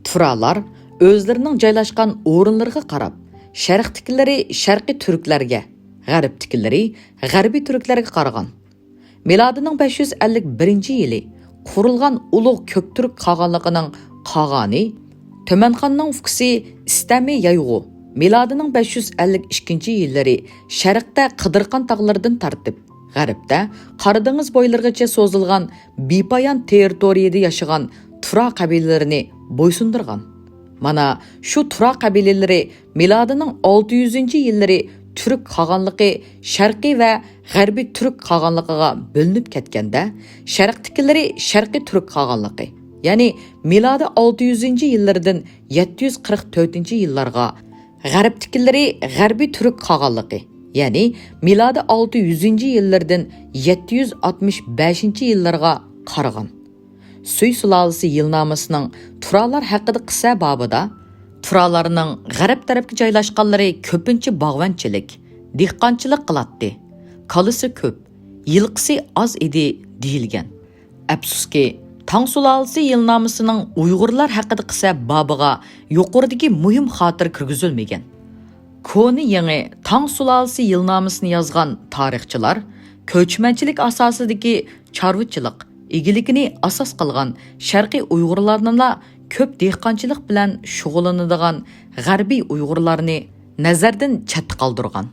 تۇرالار ئۆزلىرىنىڭ جايلاشقان ئورۇنلىرىغا قاراپ، شەرقتىكىلىرى شەرقىي تۈركلەرگە، غەربتىكىلىرى غەربىي تۈركلەرگە قارىغان. مىلادىنىڭ بەش يۈز ئەللىك بىرىنچى يىلى قۇرۇلغان ئۇلۇغ كۆكتۈرك قاغانلىقىنىڭ قاغانى، تۆمەنخاننىڭ ئۇكىسى ئىستەمى يايغۇ مىلادىنىڭ بەش يۈز ئەللىك ئىككىنچى يىللىرى شەرقتە قىدىرقان تاغلىرىدىن تارتىپ، غەربتە قارا دېڭىز بويلىرىغىچە سوزۇلغان بىپايان تېررىتورىيىدە ياشىغان تۇرا قەبىلىلىرىنى بويسۇندۇرغان. مانا شۇ تۇرا قەبىلىلىرى مىلادىنىڭ ئالتە يۈزىنچى يىللىرى تۈرك قاغانلىقى شەرقىي ۋە غەربىي تۈرك قاغانلىقىغا بۆلۈنۈپ كەتكەندە، شەرقتىكىلىرى شەرقىي تۈرك قاغانلىقى، يەنى مىلادى ئالتە يۈزىنچى يىللىرىدىن يەتتە يۈز قىرىق تۆتىنچى يىللارغا، غەربتىكىلىرى غەربىي تۈرك قاغانلىقى، يەنى مىلادى ئالتە يۈزىنچى يىللىرىدىن يەتتە يۈز ئاتمىش بەشىنچى يىللارغا قارىغان. سۈي سۇلالىسى يىلنامىسىنىڭ تۇرالار ھەققىدە قىسسە بابىدا، تۇرالارنىڭ غەرب تەرەپكە جايلاشقانلىرى كۆپىنچە باغۋەنچىلىك، دېھقانچىلىق قىلاتتى، كالىسى كۆپ، يىلقىسى ئاز ئىدى دېيىلگەن. ئەپسۇسكى، تاڭ سۇلالىسى يىلنامىسىنىڭ ئۇيغۇرلار ھەققىدە قىسسە بابىغا يۇقىرىدىكى مۇھىم خاتىرە كىرگۈزۈلمىگەن. كونا يېڭى تاڭ سۇلالىسى يىلنامىسىنى يازغان تارىخچىلار كۆچمەنچىلىك ئاساسىدىكى چارۋىچىلىق ئىگىلىكىنى ئاساس قىلغان شەرقىي ئۇيغۇرلارنىلا كۆپ دېھقانچىلىق بىلەن شۇغۇللىنىدىغان غەربىي ئۇيغۇرلارنى نەزەردىن چەتتە قالدۇرغان.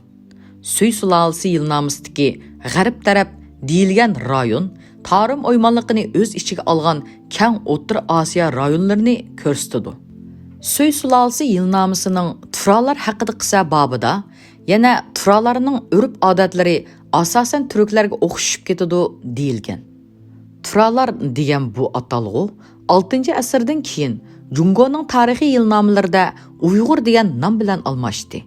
سۈي سۇلالىسى يىلنامىسىدىكى غەرب تەرەپ دېيىلگەن رايون تارىم ئويمانلىقىنى ئۆز ئىچىگە ئالغان كەڭ ئوتتۇرا ئاسىيا رايونلىرىنى كۆرسىتىدۇ. سۈي سۇلالىسى يىلنامىسىنىڭ تۇرالار ھەققىدە قىسسە بابىدا يەنە تۇرالارنىڭ ئۆرپ-ئادەتلىرى ئاساسەن تۈركلەرگە ئوخشىشىپ كېتىدۇ دېيىلگەن. تۇرالار دېگەن بۇ ئاتالغۇ ئالتىنچى ئەسىردىن كېيىن جۇڭگونىڭ تارىخىي يىلنامىلىرىدە ئۇيغۇر دېگەن نام بىلەن ئالماشتى.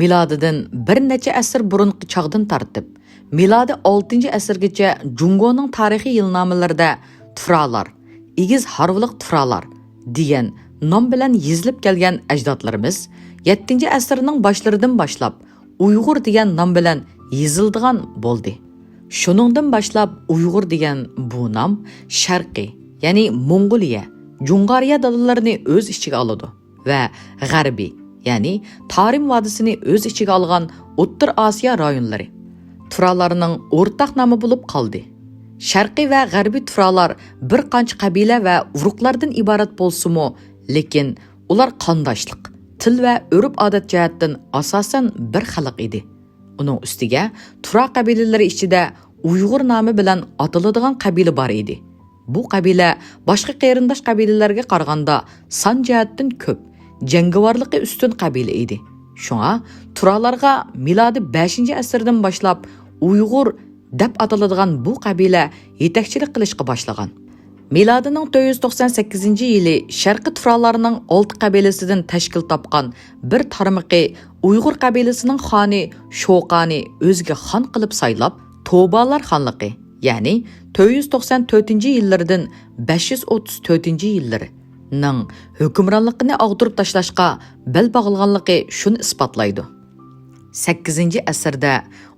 مىلادىدىن بىر نەچچە ئەسىر بۇرۇنقى چاغدىن تارتىپ، مىلادىي ئالتىنچى ئەسىرگىچە جۇڭگونىڭ تارىخىي يىلنامىلىرىدە تۇرالار، ئېگىز ھارۋىلىق تۇرالار دېگەن نام بىلەن يېزىلىپ كەلگەن ئەجدادلىرىمىز يەتتىنچى ئەسىرنىڭ باشلىرىدىن باشلاپ ئۇيغۇر دېگەن نام بىلەن يېزىلىدىغان بولدى. شۇنىڭدىن باشلاپ ئۇيغۇر دېگەن بۇ نام شەرقىي، يەنى موڭغۇلىيە، جۇڭغارىيە دالىلىرىنى ئۆز ئىچىگە ئالىدۇ ۋە غەربىي، يەنى تارىم ۋادىسىنى ئۆز ئىچىگە ئالغان ئوتتۇرا ئاسىيا رايونلىرى، تۇرالارنىڭ ئورتاق نامى بولۇپ قالدى. شەرقىي ۋە غەربىي تۇرالار بىر قانچە قەبىلە ۋە ئۇرۇقلاردىن ئىبارەت بولسىمۇ، لېكىن ئۇلار قانداشلىق، تىل ۋە ئۆرپ-ئادەت جەھەتتىن ئاساسەن بىر خەلق ئىدى. ئۇنىڭ ئۈستىگە تۇرا قەبىلىلىرى ئىچىدە ئۇيغۇر نامى بىلەن ئاتىلىدىغان قەبىلە بار ئىدى. بۇ قەبىلە باشقا قېرىنداش قەبىلىلەرگە قارىغاندا سان جەھەتتىن كۆپ، جەڭگىۋارلىقى ئۈستۈن قەبىلە ئىدى. شۇڭا تۇرالارغا مىلادىي بەشىنچى ئەسىردىن باشلاپ ئۇيغۇر دەپ ئاتىلىدىغان بۇ قەبىلە يېتەكچىلىك قىلىشقا باشلىغان. مىلادىنىڭ تۆت يۈز توقسان سەككىزىنچى يىلى شەرقىي تۇرالارنىڭ ئالتە قەبىلىسىدىن تەشكىل تاپقان بىر تارمىقى ئۇيغۇر قەبىلىسىنىڭ خانى شوقانى ئۆزىگە خان قىلىپ سايلاپ، توبالار خانلىقى، يەنى تۆت يۈز توقسان تۆتىنچى يىللىرىدىن بەش يۈز ئوتتۇز تۆتىنچى يىللىرىنىڭ ھۆكۈمرانلىقىنى ئاغدۇرۇپ تاشلاشقا بەل باغلىغانلىقى شۇنى ئىسپاتلايدۇ. سەككىزىنچى ئەسىردە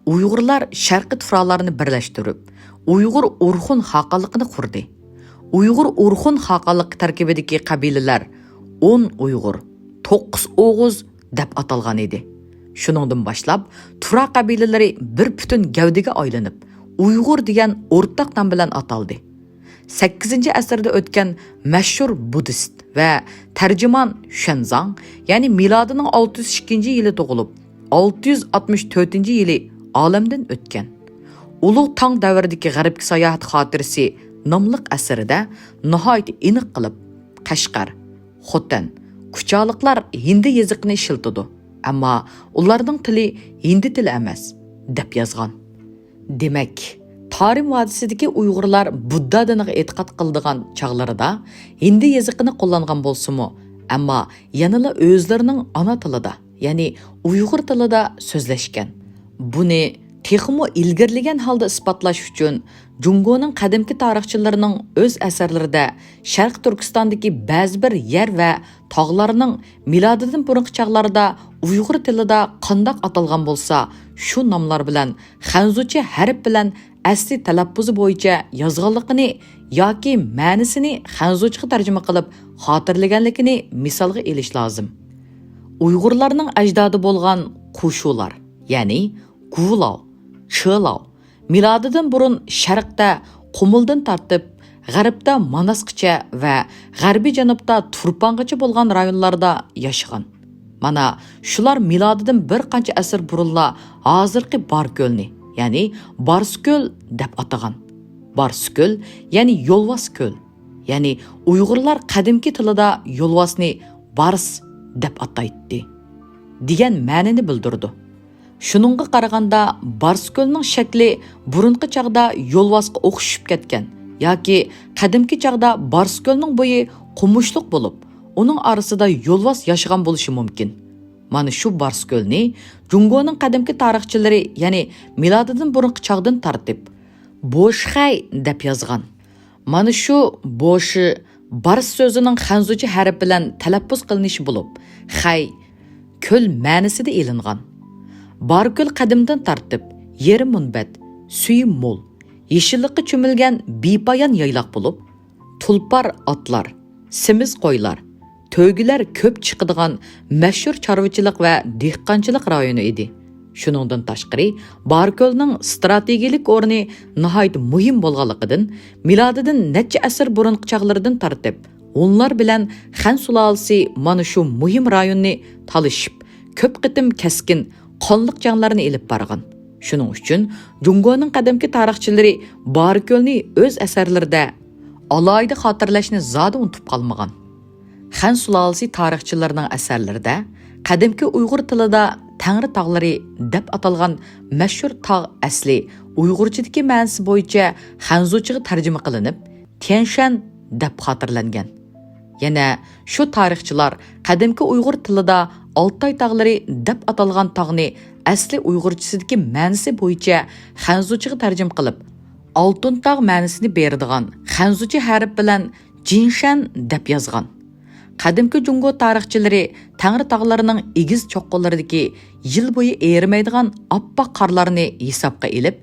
ئۇيغۇرلار شەرقىي تۇرالارنى بىرلەشتۈرۈپ، ئۇيغۇر ئورخۇن خاقانلىقىنى قۇردى. ئۇيغۇر ئورخۇن خاقانلىقى تەركىبىدىكى قەبىلىلەر ئون ئۇيغۇر، توققۇز ئوغۇز دەپ ئاتالغان ئىدى. شۇنىڭدىن باشلاپ تۇرا قەبىلىلىرى بىر پۈتۈن گەۋدىگە ئايلىنىپ، ئۇيغۇر دېگەن ئورتاق نام بىلەن ئاتالدى. سەككىزىنچى ئەسىردە ئۆتكەن مەشھۇر بۇددىست ۋە تەرجىمان شۈەنزاڭ، يەنى مىلادىنىڭ ئالتە يۈز ئىككىنچى يىلى تۇغۇلۇپ، ئالتە يۈز ئاتمىش تۆتىنچى يىلى ئالەمدىن ئۆتكەن. ئۇلۇغ تاڭ دەۋرىدىكى غەربكە ساياھەت خاتىرىسى ناملىق ئەسىرىدە ناھايىتى ئېنىق قىلىپ، قەشقەر، خوتەن، كۇچالىقلار ھىندى يېزىقىنى ئىشلىتىدۇ، ئەمما ئۇلارنىڭ تىلى ھىندى تىلى ئەمەس، دەپ يازغان. دېمەك، تارىم ۋادىسىدىكى ئۇيغۇرلار بۇددا دىنىغا ئېتىقاد قىلىدىغان چاغلىرىدا ھىندى يېزىقىنى قوللانغان بولسىمۇ، ئەمما يەنىلا ئۆزلىرىنىڭ ئانا تىلىدا، يەنى ئۇيغۇر تىلىدا سۆزلەشكەن. بۇنى تېخىمۇ ئىلگىرىلىگەن ھالدا ئىسپاتلاش ئۈچۈن، جۇڭگونىڭ قەدىمكى تارىخچىلىرىنىڭ ئۆز ئەسەرلىرىدە شەرقىي تۈركىستاندىكى بەزى بىر يەر ۋە تاغلارنىڭ مىلادىدىن بۇرۇنقى چاغلاردا ئۇيغۇر تىلىدا قانداق ئاتالغان بولسا، شۇ ناملار بىلەن خەنزۇچە ھەرپ بىلەن ئەسلى تەلەپپۇزى بويىچە يازغانلىقىنى ياكى مەنىسىنى خەنزۇچىغا تەرجىمە قىلىپ خاتىرىلىگەنلىكىنى مىسالغا ئېلىش لازىم. ئۇيغۇرلارنىڭ ئەجدادى بولغان قۇشۇلار، يەنى گۇلاۋ، چېلاۋ، مىلادىدىن بۇرۇن شەرقتە قۇمۇلدىن تارتىپ، غەربتە ماناسقىچە ۋە غەربىي جەنۇبتا تۇرپانغىچە بولغان رايونلاردا ياشىغان. مانا شۇلار مىلادىدىن بىر قانچە ئەسىر بۇرۇنلا ھازىرقى باركۆلنى، يەنى بارسكۆل دەپ ئاتىغان. بارسكۆل، يەنى يولۋاس كۆل. يەنى ئۇيغۇرلار قەدىمكى تىلىدا يولۋاسنى بارس دەپ ئاتايتتى، دېگەن مەنىنى بىلدۈرىدۇ. شۇنىڭغا قارىغاندا، بارسكۆلنىڭ شەكلى بۇرۇنقى چاغدا يولۋاسقا ئوخشىشىپ كەتكەن ياكى قەدىمكى چاغدا بارسكۆلنىڭ بويى قومۇشلۇق بولۇپ، ئۇنىڭ ئارىسىدا يولۋاس ياشىغان بولۇشى مۇمكىن. مانا شۇ بارسكۆلنى جۇڭگونىڭ قەدىمكى تارىخچىلىرى، يەنى مىلادىدىن بۇرۇنقى چاغدىن تارتىپ، بوشخەي دەپ يازغان. مانا شۇ بوشى بارس سۆزىنىڭ خەنزۇچە ھەرپ بىلەن تەلەپپۇز قىلىنىشى بولۇپ، خەي، كۆل مەنىسىدە ئېلىنغان. باركۆل قەدىمدىن تارتىپ يېرى مۇنبەت، سۈيى مول، يېشىللىققا چۆمۈلگەن بىپايان يايلاق بولۇپ، تۇلپار ئاتلار، سېمىز قويلار، تۆگىلەر كۆپ چىقىدىغان مەشھۇر چارۋىچىلىق ۋە دېھقانچىلىق رايونى ئىدى. شۇنىڭدىن تاشقىرى، باركۆلنىڭ ئىستراتېگىيەلىك ئورنى ناھايىتى مۇھىم بولغانلىقىدىن، مىلادىدىن نەچچە ئەسىر بۇرۇنقى چاغلىرىدىن تارتىپ، ھونلار بىلەن خەن سۇلالىسى مانا شۇ مۇھىم رايوننى تالىشىپ، كۆپ قېتىم كەسكىن، قانلىق جەڭلەرنى ئېلىپ بارغان. شۇنىڭ ئۈچۈن جۇڭگونىڭ قەدىمكى تارىخچىلىرى باركۆلنى ئۆز ئەسەرلىرىدە ئالاھىدە خاتىرىلەشنى زادى ئۇنتۇپ قالمىغان. خەن سۇلالىسى تارىخچىلىرىنىڭ ئەسەرلىرىدە قەدىمكى ئۇيغۇر تىلىدا تەڭرى تاغلىرى دەپ ئاتالغان مەشھۇر تاغ ئەسلى ئۇيغۇرچىدىكى مەنىسى بويىچە خەنزۇچىغا تەرجىمە قىلىنىپ، تيەنشەن دەپ خاتىرىلەنگەن. يەنە شۇ تارىخچىلار قەدىمكى ئۇيغۇر تىلىدا ئالتاي تاغلىرى دەپ ئاتالغان تاغنى ئەسلى ئۇيغۇرچىسىدىكى مەنىسى بويىچە خەنزۇچىغا تەرجىمە قىلىپ، ئالتۇن تاغ مەنىسىنى بېرىدىغان خەنزۇچە ھەرپ بىلەن جىنشەن دەپ يازغان. قەدىمكى جۇڭگو تارىخچىلىرى تەڭرى تاغلىرىنىڭ ئېگىز چوققىلىرىدىكى يىل بويى ئېرىمەيدىغان ئاپئاق قارلارنى ھېسابقا ئېلىپ،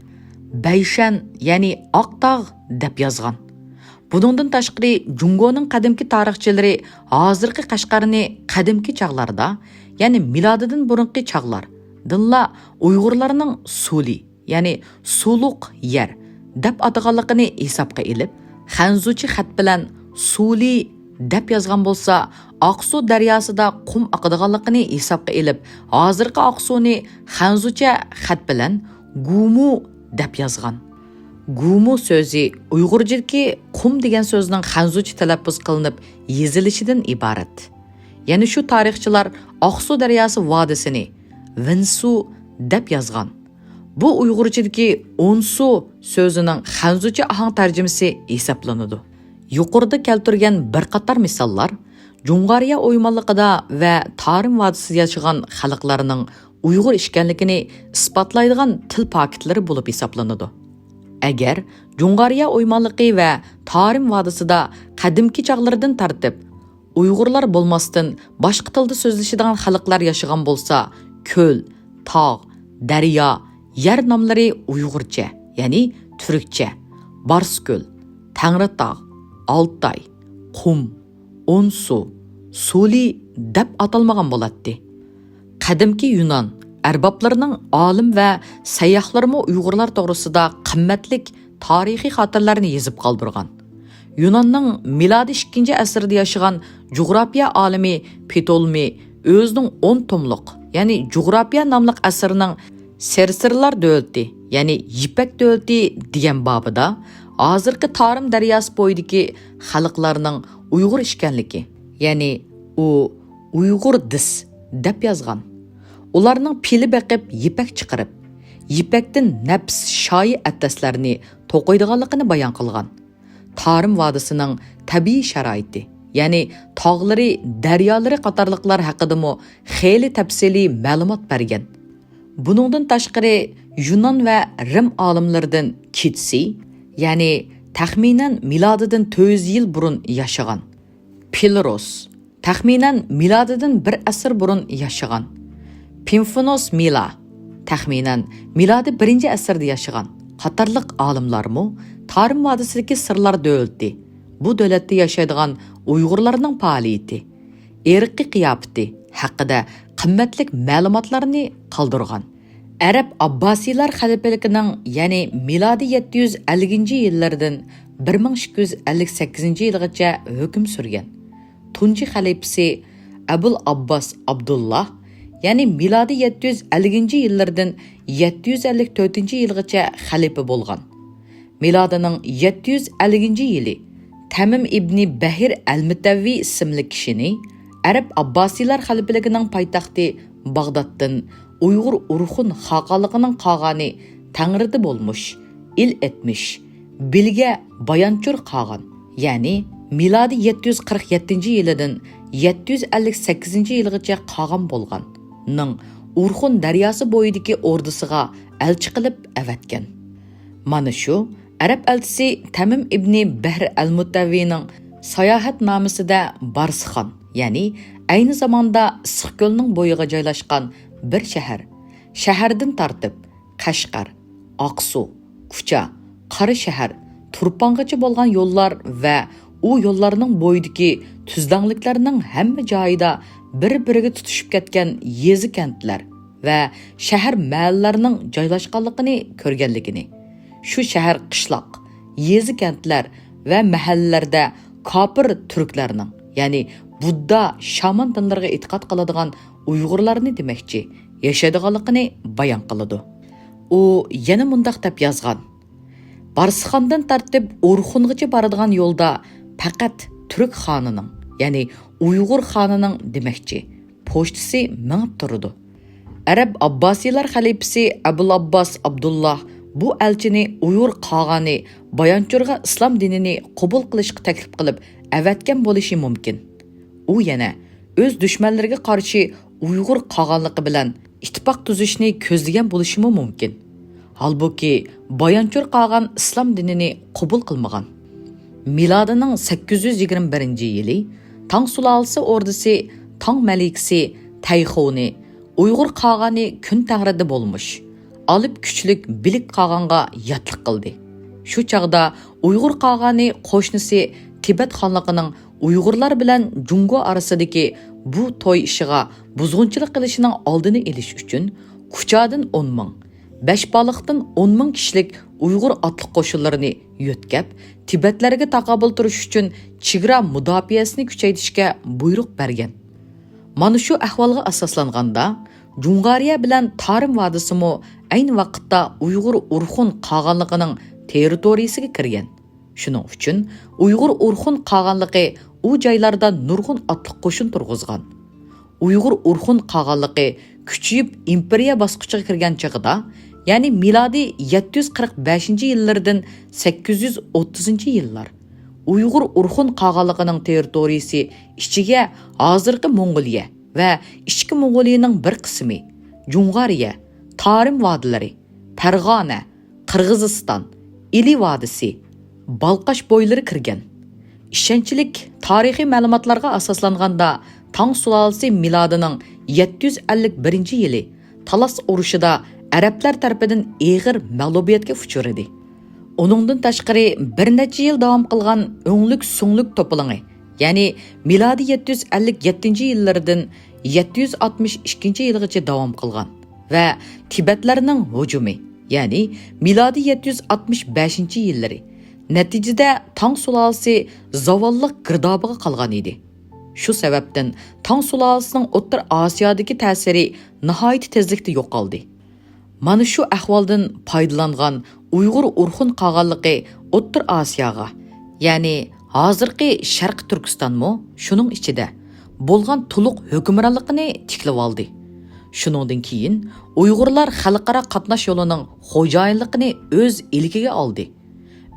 بەيشەن، يەنى ئاق تاغ دەپ يازغان. بۇنىڭدىن تاشقىرى، جۇڭگونىڭ قەدىمكى تارىخچىلىرى ھازىرقى قەشقەرنى قەدىمكى چاغلاردا، يەنى مىلادىدىن بۇرۇنقى چاغلاردىنلا ئۇيغۇرلارنىڭ سۇلى، يەنى سۇلۇق يەر دەپ ئاتىغانلىقىنى ھېسابقا ئېلىپ، خەنزۇچە خەت بىلەن سۇلى دەپ يازغان بولسا، ئاقسۇ دەرياسىدا قۇم ئاقىدىغانلىقىنى ھېسابقا ئېلىپ، ھازىرقى ئاقسۇنى خەنزۇچە خەت بىلەن گۇمۇ دەپ يازغان. گۇمۇ سۆزى ئۇيغۇرچىدىكى قۇم دېگەن سۆزنىڭ خەنزۇچە تەلەپپۇز قىلىنىپ يېزىلىشىدىن ئىبارەت. يەنە شۇ تارىخچىلار ئاقسۇ دەرياسى ۋادىسىنى ۋېنسۇ دەپ يازغان. بۇ ئۇيغۇرچىدىكى ئونسۇ سۆزىنىڭ خەنزۇچە ئاھاڭ تەرجىمىسى ھېسابلىنىدۇ. يۇقىرىدا كەلتۈرگەن بىر قاتار مىساللار جۇڭغارىيە ئويمانلىقىدا ۋە تارىم ۋادىسىدا ياشىغان خەلقلەرنىڭ ئۇيغۇر ئىكەنلىكىنى ئىسپاتلايدىغان تىل پاكىتلىرى بولۇپ ھېسابلىنىدۇ. ئەگەر جۇڭغارىيە ئويمانلىقى ۋە تارىم ۋادىسىدا قەدىمكى چاغلىرىدىن تارتىپ ئۇيغۇرلار بولماستىن، باشقا تىلدا سۆزلىشىدىغان خەلقلەر ياشىغان بولسا، كۆل، تاغ، دەريا، يەر ناملىرى ئۇيغۇرچە، يەنى تۈركچە، بارسكۆل، تەڭرىتاغ، ئالتاي، قۇم، ئونسۇ، سۇلى دەپ ئاتالمىغان بولاتتى. قەدىمكى يۇنان ئەربابلىرىنىڭ ئالىم ۋە سەيياھلىرىمۇ ئۇيغۇرلار توغرىسىدا قىممەتلىك تارىخىي خاتىرىلەرنى يېزىپ قالدۇرغان. يۇناننىڭ مىلادىي ئىككىنچى ئەسىردە ياشىغان جۇغراپىيە ئالىمى پتولمېي ئۆزىنىڭ ئون توملۇق، يەنى جۇغراپىيە ناملىق ئەسىرىنىڭ سېرسېرىلار دۆلىتى، يەنى يىپەك دۆلىتى دېگەن بابىدا ھازىرقى تارىم دەرياسى بويىدىكى خەلقلەرنىڭ ئۇيغۇر ئىكەنلىكى، يەنى ئۇ ئۇيغۇر دىس دەپ يازغان. ئۇلارنىڭ پىلە بېقىپ يىپەك چىقىرىپ، يىپەكتىن نەپىس شايى ئەتلەسلەرنى توقۇيدىغانلىقىنى بايان قىلغان. تارىم ۋادىسىنىڭ تەبىئىي شارائىتى، يەنى تاغلىرى، دەريالىرى قاتارلىقلار ھەققىدىمۇ خېلى تەپسىلىي مەلۇمات بەرگەن. بۇنىڭدىن تاشقىرى، يۇنان ۋە رىم ئالىملىرىدىن كىتسى، يەنى تەخمىنەن مىلادىدىن تۆت يۈز يىل بۇرۇن ياشىغان، پىلروس، تەخمىنەن مىلادىدىن بىر ئەسىر بۇرۇن ياشىغان، پىمفىنوس مىلا، تەخمىنەن مىلادىي بىرىنچى ئەسىردە ياشىغان قاتارلىق ئالىملارمۇ تارىم ۋادىسىدىكى سىرلار دۆلىتى، بۇ دۆلەتتە ياشايدىغان ئۇيغۇرلارنىڭ پائالىيىتى، ئىرقىي قىياپىتى ھەققىدە قىممەتلىك مەلۇماتلارنى قالدۇرغان. ئەرەب ئابباسىيلار خەلىپىلىكىنىڭ، يەنى مىلادىي يەتتە يۈز ئەللىكىنچى يىللىرىدىن بىر مىڭ ئىككى يۈز ئەللىك سەككىزىنچى يىلغىچە ھۆكۈم سۈرگەن تۇنجى خەلىپىسى ئەبۇل ئابباس ئابدۇللا، يەنى مىلادىي يەتتە يۈز ئەللىكىنچى يىللىرىدىن يەتتە يۈز ئەللىك تۆتىنچى يىلغىچە خەلىپە بولغان. مىلادىنىڭ يەتتە يۈز ئەللىكىنچى يىلى تەمىم ئىبنى بەھىر ئەلمۇتەۋۋى ئىسىملىك كىشىنى ئەرەب ئابباسىيلار خەلىپىلىكىنىڭ پايتەختى باغدادتىن ئۇيغۇر ئورخۇن خاقانلىقىنىڭ قاغانى تەڭرىدە بولمۇش، ئىل ئەتمىش، بىلگە بايانچۇر قاغان، يەنى مىلادىي يەتتە يۈز قىرىق يەتتىنچى يىلىدىن يەتتە يۈز ئەللىك سەككىزىنچى يىلغىچە قاغان بولغان، نىڭ ئورخۇن دەرياسى بويىدىكى ئوردىسىغا ئەلچى قىلىپ ئەۋەتكەن. مانا شۇ ئەرەب ئەلچىسى تەمىم ئىبنى بەھر ئەلمۇتەۋۋىنىڭ ساياھەتنامىسىدە بارسىخان، يەنى ئەينى زاماندا ئىسسىقكۆلنىڭ بويىغا جايلاشقان بىر شەھەر، شەھەردىن تارتىپ قەشقەر، ئاقسۇ، كۇچا، قاراشەھەر، تۇرپانغىچە بولغان يوللار ۋە ئۇ يوللارنىڭ بويىدىكى تۈزلەڭلىكلەرنىڭ ھەممە جايىدا بىر-بىرىگە تۇتىشىپ كەتكەن يېزا-كەنتلەر ۋە شەھەر-مەھەللىلەرنىڭ جايلاشقانلىقىنى كۆرگەنلىكىنى، شۇ شەھەر، قىشلاق، يېزا-كەنتلەر ۋە مەھەللىلەردە كاپىر تۈركلەرنىڭ، يەنى بۇددا، شامان دىنلىرىغا ئېتىقاد قىلىدىغان ئۇيغۇرلارنى دېمەكچى، ياشايدىغانلىقىنى بايان قىلىدۇ. ئۇ يەنە مۇنداق دەپ يازغان: بارسىخاندىن تارتىپ ئورخۇنغىچە بارىدىغان يولدا پەقەت تۈرك خانىنىڭ، يەنى ئۇيغۇر خانىنىڭ دېمەكچى، پوچتىسى مېڭىپ تۇرىدۇ. ئەرەب ئابباسىيلار خەلىپىسى ئەبۇل ئابباس ئابدۇللا بۇ ئەلچىنى ئۇيغۇر قاغانى بايانچۇرغا ئىسلام دىنىنى قوبۇل قىلىشقا تەكلىپ قىلىپ ئەۋەتكەن بولۇشى مۇمكىن. ئۇ يەنە ئۆز دۈشمەنلىرىگە قارشى ئۇيغۇر قاغانلىقى بىلەن ئىتتىپاق تۈزۈشنى كۆزلىگەن بولۇشىمۇ مۇمكىن. ھالبۇكى، بايانچۇر قاغان ئىسلام دىنىنى قوبۇل قىلمىغان. مىلادىنىڭ سەككىز يۈز يىگىرمە بىرىنچى يىلى تاڭ سۇلالىسى ئوردىسى تاڭ مەلىكىسى تەيخۇنى ئۇيغۇر قاغانى كۈن تەڭرىدە بولمۇش، ئالىپ كۈچلۈك بىلىك قاغانغا ياتلىق قىلدى. شۇ چاغدا ئۇيغۇر قاغانى قوشنىسى تىبەت خانلىقىنىڭ ئۇيغۇرلار بىلەن جۇڭگو ئارىسىدىكى بۇ توي ئىشىغا بۇزغۇنچىلىق قىلىشىنىڭ ئالدىنى ئېلىش ئۈچۈن، كۇچادىن ئون مىڭ، بەشبالىقتىن ئون مىڭ كىشىلىك ئۇيغۇر ئاتلىق قوشۇنلىرىنى يۆتكەپ، تىبەتلەرگە تاقابىل تۇرۇش ئۈچۈن چېگرا مۇداپىئەسىنى كۈچەيتىشكە بۇيرۇق بەرگەن. مانا شۇ ئەھۋالغا ئاساسلانغاندا، جۇڭغارىيە بىلەن تارىم ۋادىسىمۇ ئەينى ۋاقىتتا ئۇيغۇر ئورخۇن قاغانلىقىنىڭ تېررىتورىيىسىگە كىرگەن. شۇنىڭ ئۈچۈن ئۇيغۇر ئورخۇن قاغانلىقى ئۇ جايلاردا نۇرغۇن ئاتلىق قوشۇن تۇرغۇزغان. ئۇيغۇر ئورخۇن قاغانلىقى كۈچىيىپ ئىمپېرىيە باسقۇچىغا كىرگەن چېغىدا، يەنى مىلادىي يەتتە يۈز قىرىق بەشىنچى يىللىرىدىن سەككىز يۈز ئوتتۇزىنچى يىللار، ئۇيغۇر ئورخۇن قاغانلىقىنىڭ تېررىتورىيىسى ئىچىگە ھازىرقى موڭغۇلىيە ۋە ئىچكى موڭغۇلىيىنىڭ بىر قىسمى، جۇڭغارىيە، تارىم ۋادىلىرى، پەرغانە، قىرغىزىستان، ئىلى ۋادىسى، بالقاش بويلىرى كىرگەن. ئىشەنچلىك تارىخىي مەلۇماتلارغا ئاساسلانغاندا، تاڭ سۇلالىسى مىلادىنىڭ يەتتە يۈز ئەللىك بىرىنچى يىلى تالاس ئۇرۇشىدا ئەرەبلەر تەرىپىدىن ئېغىر مەغلۇبىيەتكە ئۇچرىدى. ئۇنىڭدىن تاشقىرى، بىر نەچچە يىل داۋام قىلغان ئۆڭلۈك سۇڭلۈك توپىلىڭى، يەنى مىلادىي يەتتە يۈز ئەللىك يەتتىنچى يىللىرىدىن يەتتە يۈز ئاتمىش ئىككىنچى يىلغىچە داۋام قىلغان ۋە تىبەتلەرنىڭ ھۇجۇمى، يەنى مىلادىي يەتتە يۈز ئاتمىش بەشىنچى يىللىرى نەتىجىدە تاڭ سۇلالىسى زاۋاللىق گىردابىغا قالغان ئىدى. شۇ سەۋەبتىن تاڭ سۇلالىسىنىڭ ئوتتۇرا ئاسىيادىكى تەسىرى ناھايىتى تېزلىكتە يوقالدى. مانا شۇ ئەھۋالدىن پايدىلانغان ئۇيغۇر ئورخۇن قاغانلىقى ئوتتۇرا ئاسىياغا، يەنى ھازىرقى شەرقىي تۈركىستانمۇ شۇنىڭ ئىچىدە، بولغان تولۇق ھۆكۈمرانلىقىنى تىكلىۋالدى. شۇنىڭدىن كېيىن ئۇيغۇرلار خەلقئارا قاتناش يولىنىڭ خوجايىنلىقىنى ئۆز ئىلكىگە ئالدى.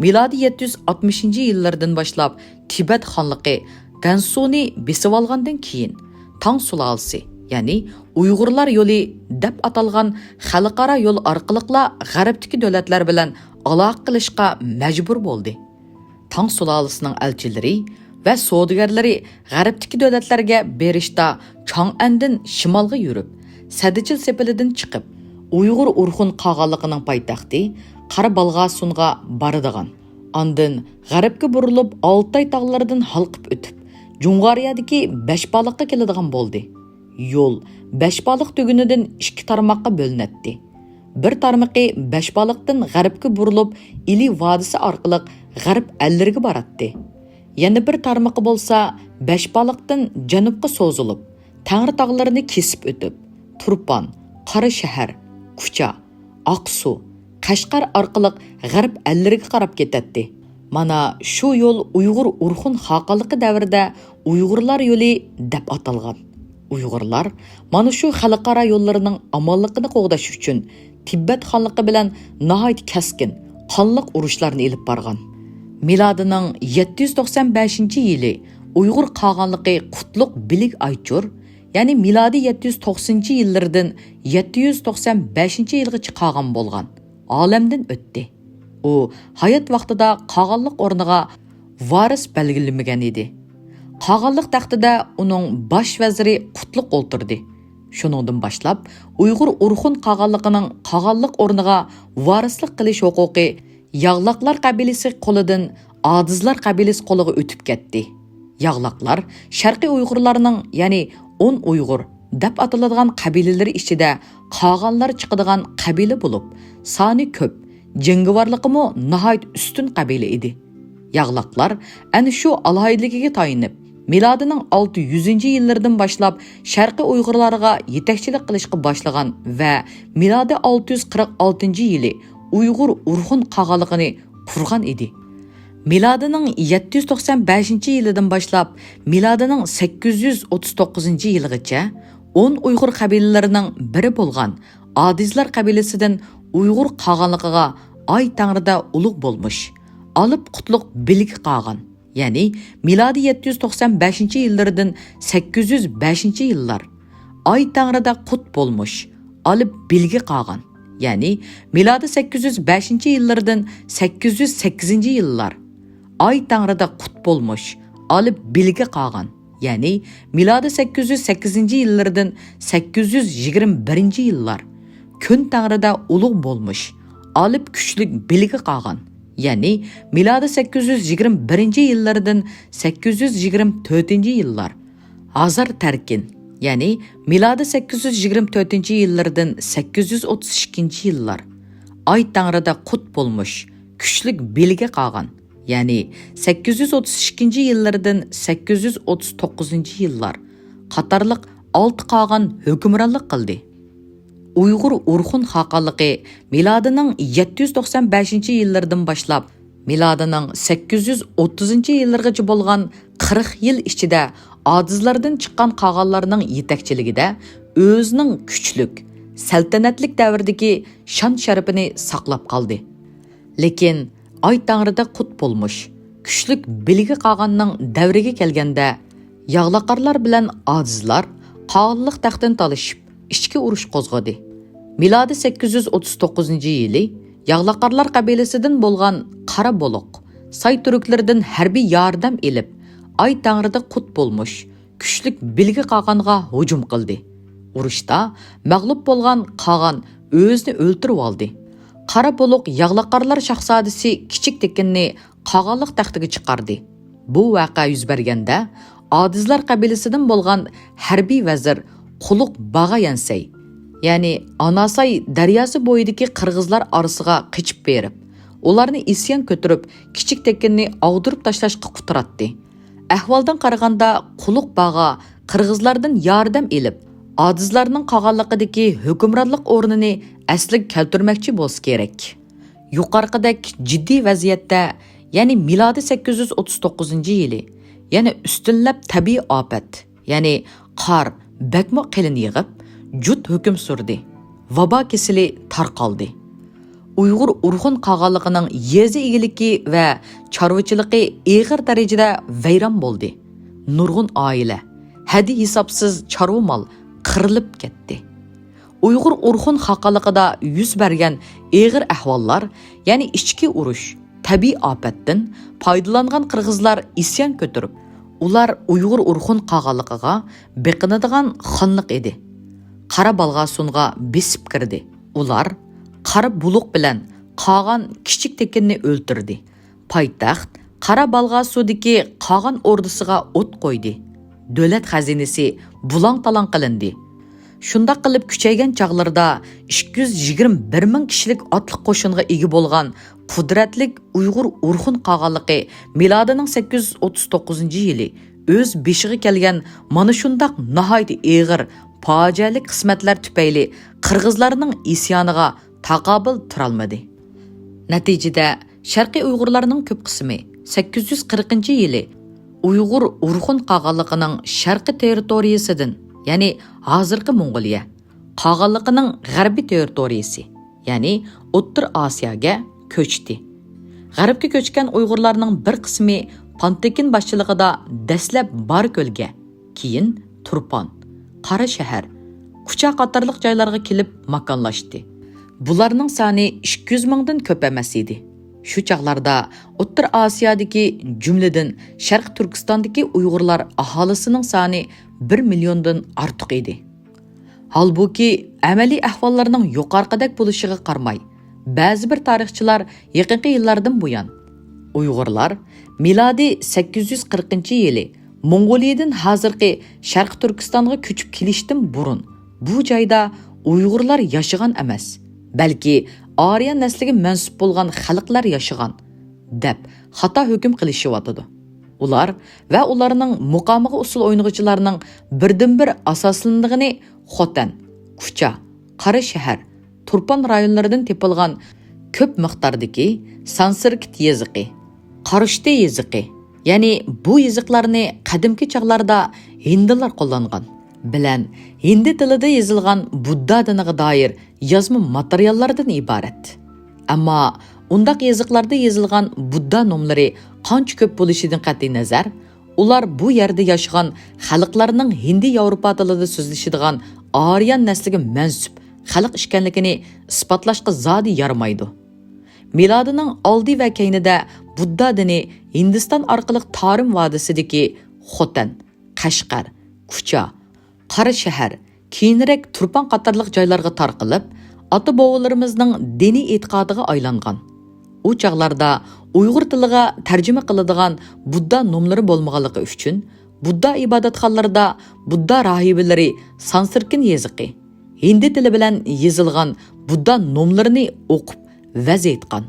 مىلادىي يەتتە يۈز ئاتمىشىنچى يىللىرىدىن باشلاپ تىبەت خانلىقى گەنسۇنى بېسىۋالغاندىن كېيىن، تاڭ سۇلالىسى، يەنى ئۇيغۇرلار يولى دەپ ئاتالغان خەلقئارا يول ئارقىلىقلا غەربتىكى دۆلەتلەر بىلەن ئالاقە قىلىشقا مەجبۇر بولدى. تاڭ سۇلالىسىنىڭ ئەلچىلىرى ۋە سودىگەرلىرى غەربتىكى دۆلەتلەرگە بېرىشتا چاڭئەندىن شىمالغا يۈرۈپ، سەددىچىل سېپىلىدىن چىقىپ، ئۇيغۇر ئورخۇن قاغانلىقىنىڭ پايتەختى قارا بالغاسۇنغا بارىدىغان، ئاندىن غەربكە بۇرۇلۇپ ئالتاي تاغلىرىدىن ھالقىپ ئۆتۈپ، جۇڭغارىيەدىكى بەشبالىققا كېلىدىغان بولدى. يول بەشبالىق تۈگۈنىدىن ئىككى تارماققا بۆلۈنەتتى. بىر تارمىقى بەشبالىقتىن غەربكە بۇرۇلۇپ، ئىلى ۋادىسى ئارقىلىق غەرب ئەللىرىگە باراتتى. يەنە بىر تارمىقى بولسا بەشبالىقتىن جەنۇبقا سوزۇلۇپ، تەڭرى تاغلىرىنى كېسىپ ئۆتۈپ، تۇرپان، قاراشەھەر، كۇچا، ئاقسۇ، قەشقەر ئارقىلىق غەرب ئەللىرىگە قاراپ كېتەتتى. مانا شۇ يول ئۇيغۇر ئورخۇن خاقانلىقى دەۋرىدە ئۇيغۇرلار يولى دەپ ئاتالغان. ئۇيغۇرلار مانا شۇ خەلقئارا يوللىرىنىڭ ئامانلىقىنى قوغداش ئۈچۈن تىبەت خانلىقى بىلەن ناھايىتى كەسكىن، قانلىق ئۇرۇشلارنى ئېلىپ بارغان. مىلادىنىڭ يەتتە يۈز توقسان بەشىنچى يىلى ئۇيغۇر قاغانلىقى قۇتلۇق بىلىك ئايچۇر، يەنى مىلادىي يەتتە يۈز توقسىنىنچى يىللىرىدىن يەتتە يۈز توقسان بەشىنچى يىلغىچە قاغان بولغان، ئالەمدىن ئۆتتى. ئۇ ھايات ۋاقتىدا قاغانلىق ئورنىغا ۋارىس بەلگىلىمىگەن ئىدى. قاغانلىق تەختىدە ئۇنىڭ باش ۋەزىرى قۇتلۇق ئولتۇردى. شۇنىڭدىن باشلاپ، ئۇيغۇر ئورخۇن قاغانلىقىنىڭ قاغانلىق ئورنىغا ۋارىسلىق قىلىش ھوقۇقى ياغلاقلار قەبىلىسى قولىدىن ئادىزلار قەبىلىسى قولىغا ئۆتۈپ كەتتى. ياغلاقلار شەرقىي ئۇيغۇرلارنىڭ، يەنى ئون ئۇيغۇر دەپ ئاتىلىدىغان قەبىلىلىرى ئىچىدە قاغانلار چىقىدىغان قەبىلە بولۇپ، سانى كۆپ، جەڭگىۋارلىقىمۇ ناھايىتى ئۈستۈن قەبىلە ئىدى. ياغلاقلار ئەنە شۇ ئالاھىدىلىكىگە تايىنىپ، مىلادىنىڭ ئالتە يۈزىنچى يىللىرىدىن باشلاپ شەرقىي ئۇيغۇرلارغا يېتەكچىلىك قىلىشقا باشلىغان ۋە مىلادىي ئالتە يۈز قىرىق ئالتىنچى يىلى ئۇيغۇر ئورخۇن قاغانلىقىنى قۇرغان ئىدى. مىلادىنىڭ يەتتە يۈز توقسان بەشىنچى يىلىدىن باشلاپ مىلادىنىڭ سەككىز يۈز ئوتتۇز توققۇزىنچى يىلىغىچە ئون ئۇيغۇر قەبىلىلىرىنىڭ بىرى بولغان ئادىزلار قەبىلىسىدىن ئۇيغۇر قاغانلىقىغا ئاي تەڭرىدە ئۇلۇغ بولمۇش، ئالىپ قۇتلۇق بىلگە قاغان، يەنى مىلادىي يەتتە يۈز توقسان بەشىنچى يىللىرىدىن سەككىز يۈز بەشىنچى يىللار، ئاي تەڭرىدە قۇت بولمۇش، ئالىپ بىلگە قاغان، يەنى مىلادىي سەككىز يۈز بەشىنچى يىللىرىدىن سەككىز يۈز سەككىزىنچى يىللار، ئاي تەڭرىدە قۇت بولمۇش، ئالىپ بىلگە قاغان، يەنى مىلادىي سەككىز يۈز سەككىزىنچى يىللىرىدىن سەككىز يۈز يىگىرمە بىرىنچى يىللار، كۈن تەڭرىدە ئۇلۇغ بولمۇش، ئالىپ كۈچلۈك بىلگە قاغان، يەنى مىلادىي سەككىز يۈز يىگىرمە بىرىنچى يىللىرىدىن سەككىز يۈز يىگىرمە تۆتىنچى يىللار، ھازار تەركىن، يەنى مىلادىي سەككىز يۈز يىگىرمە تۆتىنچى يىللىرىدىن سەككىز يۈز ئوتتۇز ئىككىنچى يىللار، ئاي تەڭرىدە قۇت بولمۇش، كۈچلۈك بىلگە قاغان، يەنى سەككىز يۈز ئوتتۇز ئىككىنچى يىللىرىدىن سەككىز يۈز ئوتتۇز توققۇزىنچى يىللار قاتارلىق ئالتە قاغان ھۆكۈمرانلىق قىلدى. ئۇيغۇر ئورخۇن خاقانلىقى مىلادىنىڭ يەتتە يۈز توقسان بەشىنچى يىللىرىدىن باشلاپ، مىلادىنىڭ سەككىز يۈز ئوتتۇزىنچى يىللىرىغىچە بولغان قىرىق يىل ئىچىدە ئادىزلاردىن چىققان قاغانلارنىڭ يېتەكچىلىكىدە ئۆزىنىڭ كۈچلۈك، سەلتەنەتلىك دەۋرىدىكى شان-شەرىپىنى ساقلاپ قالدى. لېكىن ئاي تەڭرىدە قۇت بولمۇش، كۈچلۈك بىلگە قاغاننىڭ دەۋرىگە كەلگەندە، ياغلاقارلار بىلەن ئادىزلار قاغانلىق تەختىنى تالىشىپ، ئىچكى ئۇرۇش قوزغىدى. مىلادىي سەككىز يۈز ئوتتۇز توققۇزىنچى يىلى ياغلاقارلار قەبىلىسىدىن بولغان قارا بولۇق ساي تۈركلىرىدىن ھەربىي ياردەم ئېلىپ، ئاي تەڭرىدە قۇت بولمۇش، كۈچلۈك بىلگە قاغانغا ھۇجۇم قىلدى. ئۇرۇشتا مەغلۇپ بولغان قاغان ئۆزىنى ئۆلتۈرۈۋالدى. قارا بولۇق ياغلاقارلار شاھزادىسى كىچىك تېكىننى قاغانلىق تەختىگە چىقاردى. بۇ ۋەقە يۈز بەرگەندە، ئادىزلار قەبىلىسىدىن بولغان ھەربىي ۋەزىر قۇلۇق باغا يەنسەي، يەنى ئاناساي دەرياسى بويىدىكى قىرغىزلار ئارىسىغا قېچىپ بېرىپ، ئۇلارنى ئىسيان كۆتۈرۈپ، كىچىك تېكىننى ئاغدۇرۇپ تاشلاشقا قۇتراتتى. ئەھۋالدىن قارىغاندا، قۇلۇق باغا قىرغىزلاردىن ياردەم ئېلىپ، ئادىزلارنىڭ قاغانلىقىدىكى ھۆكۈمرانلىق ئورنىنى ئەسلىگە كەلتۈرمەكچى بولسا كېرەك. يۇقىرىقىدەك جىددىي ۋەزىيەتتە، يەنى مىلادىي سەككىز يۈز ئوتتۇز توققۇزىنچى يىلى، يەنە ئۈستۈنلەپ تەبىئىي ئاپەت، يەنى قار بەكمۇ قېلىن يېغىپ، جۇت ھۆكۈم سۈردى. ۋابا كېسىلى تارقالدى. ئۇيغۇر ئورخۇن قاغانلىقىنىڭ يېزا ئىگىلىكى ۋە چارۋىچىلىقى ئېغىر دەرىجىدە ۋەيران بولدى. نۇرغۇن ئائىلە، ھەددى-ھېسابسىز چارۋا مال قىرىلىپ كەتتى. ئۇيغۇر ئورخۇن خاقانلىقىدا يۈز بەرگەن ئېغىر ئەھۋاللار، يەنى ئىچكى ئۇرۇش، تەبىئىي ئاپەتتىن پايدىلانغان قىرغىزلار ئىسيان كۆتۈرۈپ، ئۇلار ئۇيغۇر ئورخۇن قاغانلىقىغا بېقىنىدىغان خانلىق ئىدى. قارا بالغاسۇنغا بېسىپ كىردى. ئۇلار قارا بۇلۇق بىلەن قاغان كىچىك تېكىننى ئۆلتۈردى. پايتەخت قارا بالغاسۇدىكى قاغان ئوردىسىغا ئوت قويدى. دۆلەت خەزىنىسى بۇلاڭ-تالاڭ قىلىندى. شۇنداق قىلىپ كۈچەيگەن چاغلىرىدا ئىككى يۈز يىگىرمە بىر مىڭ كىشىلىك ئاتلىق قوشۇنغا ئىگە بولغان قۇدرەتلىك ئۇيغۇر ئورخۇن قاغانلىقى مىلادىنىڭ سەككىز يۈز ئوتتۇز توققۇزىنچى يىلى ئۆز بېشىغا كەلگەن مانا شۇنداق ناھايىتى ئېغىر، پاجىئەلىك قىسمەتلەر تۈپەيلى قىرغىزلارنىڭ ئىسيانىغا تاقابىل تۇرالمىدى. نەتىجىدە، شەرقىي ئۇيغۇرلارنىڭ كۆپ قىسمى سەككىز يۈز قىرىقىنچى يىلى ئۇيغۇر ئورخۇن قاغانلىقىنىڭ شەرقىي تېررىتورىيىسىدىن، يەنى ھازىرقى موڭغۇلىيە، قاغانلىقىنىڭ غەربىي تېررىتورىيىسى، يەنى ئوتتۇرا ئاسىياگە كۆچتى. غەربكە كۆچكەن ئۇيغۇرلارنىڭ بىر قىسمى پانتېكىن باشچىلىقىدا دەسلەپ باركۆلگە، كېيىن تۇرپان، قاراشەھەر، كۇچا قاتارلىق جايلارغا كېلىپ ماكانلاشتى. بۇلارنىڭ سانى ئىككى يۈز مىڭدىن كۆپ ئەمەس ئىدى. شۇ چاغلاردا ئوتتۇرا ئاسىيادىكى، جۈملىدىن شەرقىي تۈركىستاندىكى ئۇيغۇرلار ئاھالىسىنىڭ سانى بىر مىليوندىن ئارتۇق ئىدى. ھالبۇكى، ئەمەلىي ئەھۋاللارنىڭ يۇقىرىقىدەك بولۇشىغا قارىماي، بەزى بىر تارىخچىلار يېقىنقى يىللاردىن بۇيان، ئۇيغۇرلار مىلادىي سەككىز يۈز قىرىقىنچى يىلى موڭغۇلىيىدىن ھازىرقى شەرقىي تۈركىستانغا كۆچۈپ كېلىشتىن بۇرۇن، بۇ جايدا ئۇيغۇرلار ياشىغان ئەمەس، بەلكى ئارىيان نەسلىگە مەنسۇپ بولغان خەلقلەر ياشىغان، دەپ خاتا ھۆكۈم قىلىشىۋاتىدۇ. ئۇلار ۋە ئۇلارنىڭ مۇقامىغا ئۇسسۇل ئوينىغۇچىلارنىڭ بىردىنبىر ئاساسلىنىدىغىنى خوتەن، كۇچا، قاراشەھەر، تۇرپان رايونلىرىدىن تېپىلغان كۆپ مىقداردىكى سانسكرىت يېزىقى، قارۇشتى يېزىقى، يەنى بۇ يېزىقلارنى قەدىمكى چاغلاردا ھىندىلار قوللانغان، بىلەن ھىندى تىلىدا يېزىلغان بۇددا دىنىغا دائىر يازما ماتېرىياللاردىن ئىبارەت. ئەمما ئۇنداق يېزىقلاردا يېزىلغان بۇددا نوملىرى قانچە كۆپ بولۇشىدىن قەتئىينەزەر، ئۇلار بۇ يەردە ياشىغان خەلقلەرنىڭ ھىندى ياۋروپا تىلىدا سۆزلىشىدىغان ئارىيان نەسلىگە مەنسۇپ خەلق ئىكەنلىكىنى ئىسپاتلاشقا زادى يارىمايدۇ. مىلادىنىڭ ئالدى ۋە كەينىدە بۇددا دىنى ھىندىستان ئارقىلىق تارىم ۋادىسىدىكى خوتەن، قەشقەر، كۇچا، قاراشەھەر، كېيىنرەك تۇرپان قاتارلىق جايلارغا تارقىلىپ، ئاتا-بوۋىلىرىمىزنىڭ دىنىي ئېتىقادىغا ئايلانغان. ئۇ چاغلاردا ئۇيغۇر تىلىغا تەرجىمە قىلىدىغان بۇددا نوملىرى بولمىغانلىقى ئۈچۈن، بۇددا ئىبادەتخانىلىرىدا بۇددا راھىبلىرى سانسكرىت يېزىقى، ھىندى تىلى بىلەن يېزىلغان بۇددا نوملىرىنى ئوقۇپ ۋەز ئېيتقان.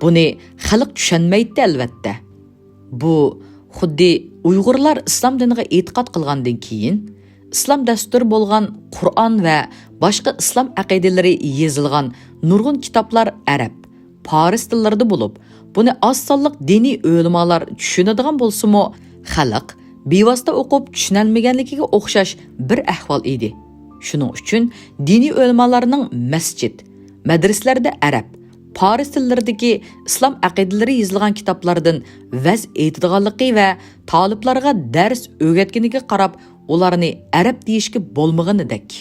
بۇنى خەلق چۈشەنمەيتتى، ئەلۋەتتە. بۇ خۇددى ئۇيغۇرلار ئىسلام دىنىغا ئېتىقاد قىلغاندىن كېيىن، ئىسلام دەستۇرى بولغان قۇرئان ۋە باشقا ئىسلام ئەقىدىلىرى يېزىلغان نۇرغۇن كىتابلار ئەرەب، پارس تىللىرىدا بولۇپ، بۇنى ئاز سانلىق دىنىي ئۆلىمالار چۈشىنىدىغان بولسىمۇ، خەلق بىۋاسىتە ئوقۇپ چۈشىنەلمىگەنلىكىگە ئوخشاش بىر ئەھۋال ئىدى. شۇنىڭ ئۈچۈن دىنىي ئۆلىمالارنىڭ مەسچىت، مەدرىسىلەردە ئەرەب، پارس تىللىرىدىكى ئىسلام ئەقىدىلىرى يېزىلغان كىتابلاردىن ۋەز ئېيتىدىغانلىقى ۋە تالىپلارغا دەرس ئۆگەتكىنىگە قاراپ، ئۇلارنى ئەرەب دېيىشكە بولمىغىنىدەك.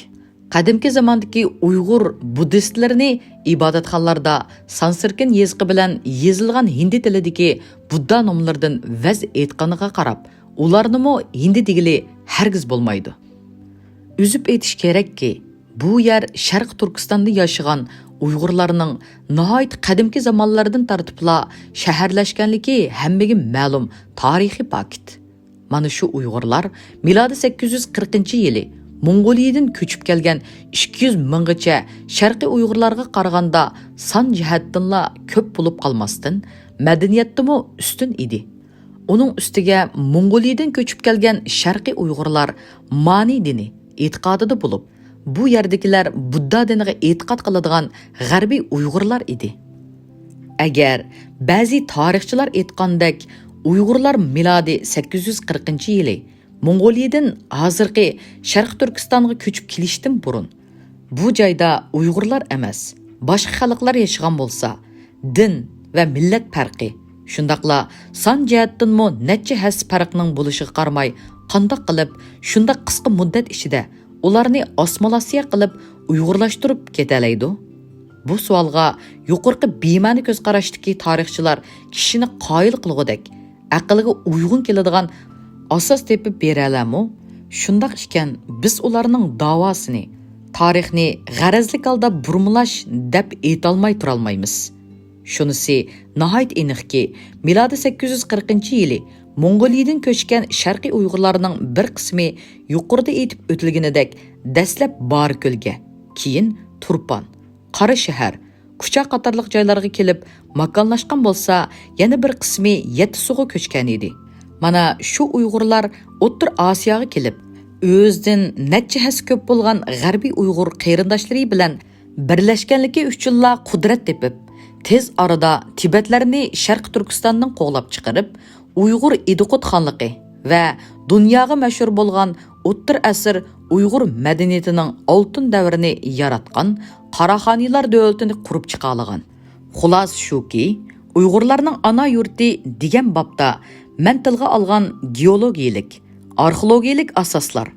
قەدىمكى زاماندىكى ئۇيغۇر بۇددىستلىرىنى ئىبادەتخانىلاردا سانسكرىت يېزىقى بىلەن يېزىلغان ھىندى تىلىدىكى بۇددا نوملىرىدىن ۋەز ئېيتقىنىغا قاراپ، ئۇلارنىمۇ ھىندى دېگىلى ھەرگىز بولمايدۇ. ئۈزۈپ ئېيتىش كېرەككى، بۇ يەر شەرقىي تۈركىستاندا ياشىغان ئۇيغۇرلارنىڭ ناھايىتى قەدىمكى زامانلاردىن تارتىپلا شەھەرلەشكەنلىكى ھەممىگە مەلۇم تارىخىي پاكىت. مانا شۇ ئۇيغۇرلار مىلادىي سەككىز يۈز قىرىقىنچى يىلى موڭغۇلىيىدىن كۆچۈپ كەلگەن ئىككى يۈز مىڭغىچە شەرقىي ئۇيغۇرلارغا قارىغاندا سان جەھەتتىنلا كۆپ بولۇپ قالماستىن، مەدەنىيەتتىمۇ ئۈستۈن ئىدى. ئۇنىڭ ئۈستىگە موڭغۇلىيىدىن كۆچۈپ كەلگەن شەرقىي ئۇيغۇرلار مانى دىنى ئېتىقادىدا بولۇپ، بۇ يەردىكىلەر بۇددا دىنىغا ئېتىقاد قىلىدىغان غەربىي ئۇيغۇرلار ئىدى. ئەگەر بەزى تارىخچىلار ئېيتقاندەك، ئۇيغۇرلار مىلادىي سەككىز يۈز قىرىقىنچى يىلى موڭغۇلىيىدىن ھازىرقى شەرقىي تۈركىستانغا كۆچۈپ كېلىشتىن بۇرۇن، بۇ جايدا ئۇيغۇرلار ئەمەس، باشقا خەلقلەر ياشىغان بولسا، دىن ۋە مىللەت پەرقى، شۇنداقلا سان جەھەتتىنمۇ نەچچە ھەسسە پەرقنىڭ بولۇشىغا قارىماي، قانداق قىلىپ شۇنداق قىسقا مۇددەت ئىچىدە ئۇلارنى ئاسسىمىلياتسىيە قىلىپ ئۇيغۇرلاشتۇرۇپ كېتەلەيدۇ؟ بۇ سوئالغا يۇقىرىقى بىمەنە كۆز قاراشتىكى تارىخچىلار كىشىنى قايىل قىلغۇدەك، ئەقىلگە ئۇيغۇن كېلىدىغان ئاساس تېپىپ بېرەلەرمۇ؟ شۇنداق ئىكەن، بىز ئۇلارنىڭ داۋاسىنى تارىخنى غەرەزلىك ھالدا بۇرمىلاش دەپ ئېيتالماي تۇرالمايمىز. شۇنىسى ناھايىتى ئېنىقكى، مىلادىي سەككىز يۈز قىرىقىنچى يىلى موڭغۇلىيىدىن كۆچكەن شەرقىي ئۇيغۇرلارنىڭ بىر قىسمى يۇقىرىدا ئېيتىپ ئۆتۈلگىنىدەك دەسلەپ بارىكۆلگە، كېيىن تۇرپان، قاراشەھەر، كۇچا قاتارلىق جايلارغا كېلىپ ماكانلاشقان بولسا، يەنە بىر قىسمى يەتتىسۇغا كۆچكەن ئىدى. مانا شۇ ئۇيغۇرلار ئوتتۇرا ئاسىياغا كېلىپ، ئۆزىدىن نەچچە ھەسسە كۆپ بولغان غەربىي ئۇيغۇر قېرىنداشلىرى بىلەن بىرلەشكەنلىكى ئۈچۈنلا قۇدرەت تېپىپ، تېز ئارىدا تىبەتلەرنى شەرقىي تۈركىستاندىن قوغلاپ چىقىرىپ، ئۇيغۇر ئىدىقۇت خانلىقى ۋە دۇنياغا مەشھۇر بولغان ئوتتۇرا ئەسىر ئۇيغۇر مەدەنىيىتىنىڭ ئالتۇن دەۋرىنى ياراتقان قاراخانىيلار دۆلىتىنى قۇرۇپ چىقالىغان. خۇلاسە شۇكى، ئۇيغۇرلارنىڭ ئانا يۇرتى دېگەن بابتا مەن تىلغا ئالغان گېئولوگىيىلىك، ئارخېئولوگىيىلىك ئاساسلار،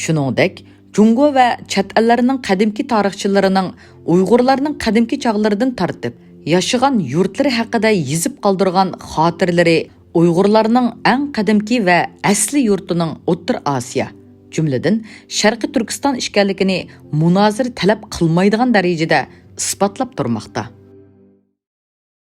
شۇنىڭدەك جۇڭگو ۋە چەت ئەللەرنىڭ قەدىمكى تارىخچىلىرىنىڭ ئۇيغۇرلارنىڭ قەدىمكى چاغلىرىدىن تارتىپ ياشىغان يۇرتلىرى ھەققىدە يېزىپ قالدۇرغان خاتىرىلىرى ئۇيغۇرلارنىڭ ئەڭ قەدىمكى ۋە ئەسلى يۇرتىنىڭ ئوتتۇرا ئاسىيا، جۈملىدىن شەرقىي تۈركىستان ئىكەنلىكىنى مۇنازىرە تەلەپ قىلمايدىغان دەرىجىدە ئىسپاتلاپ تۇرماقتا.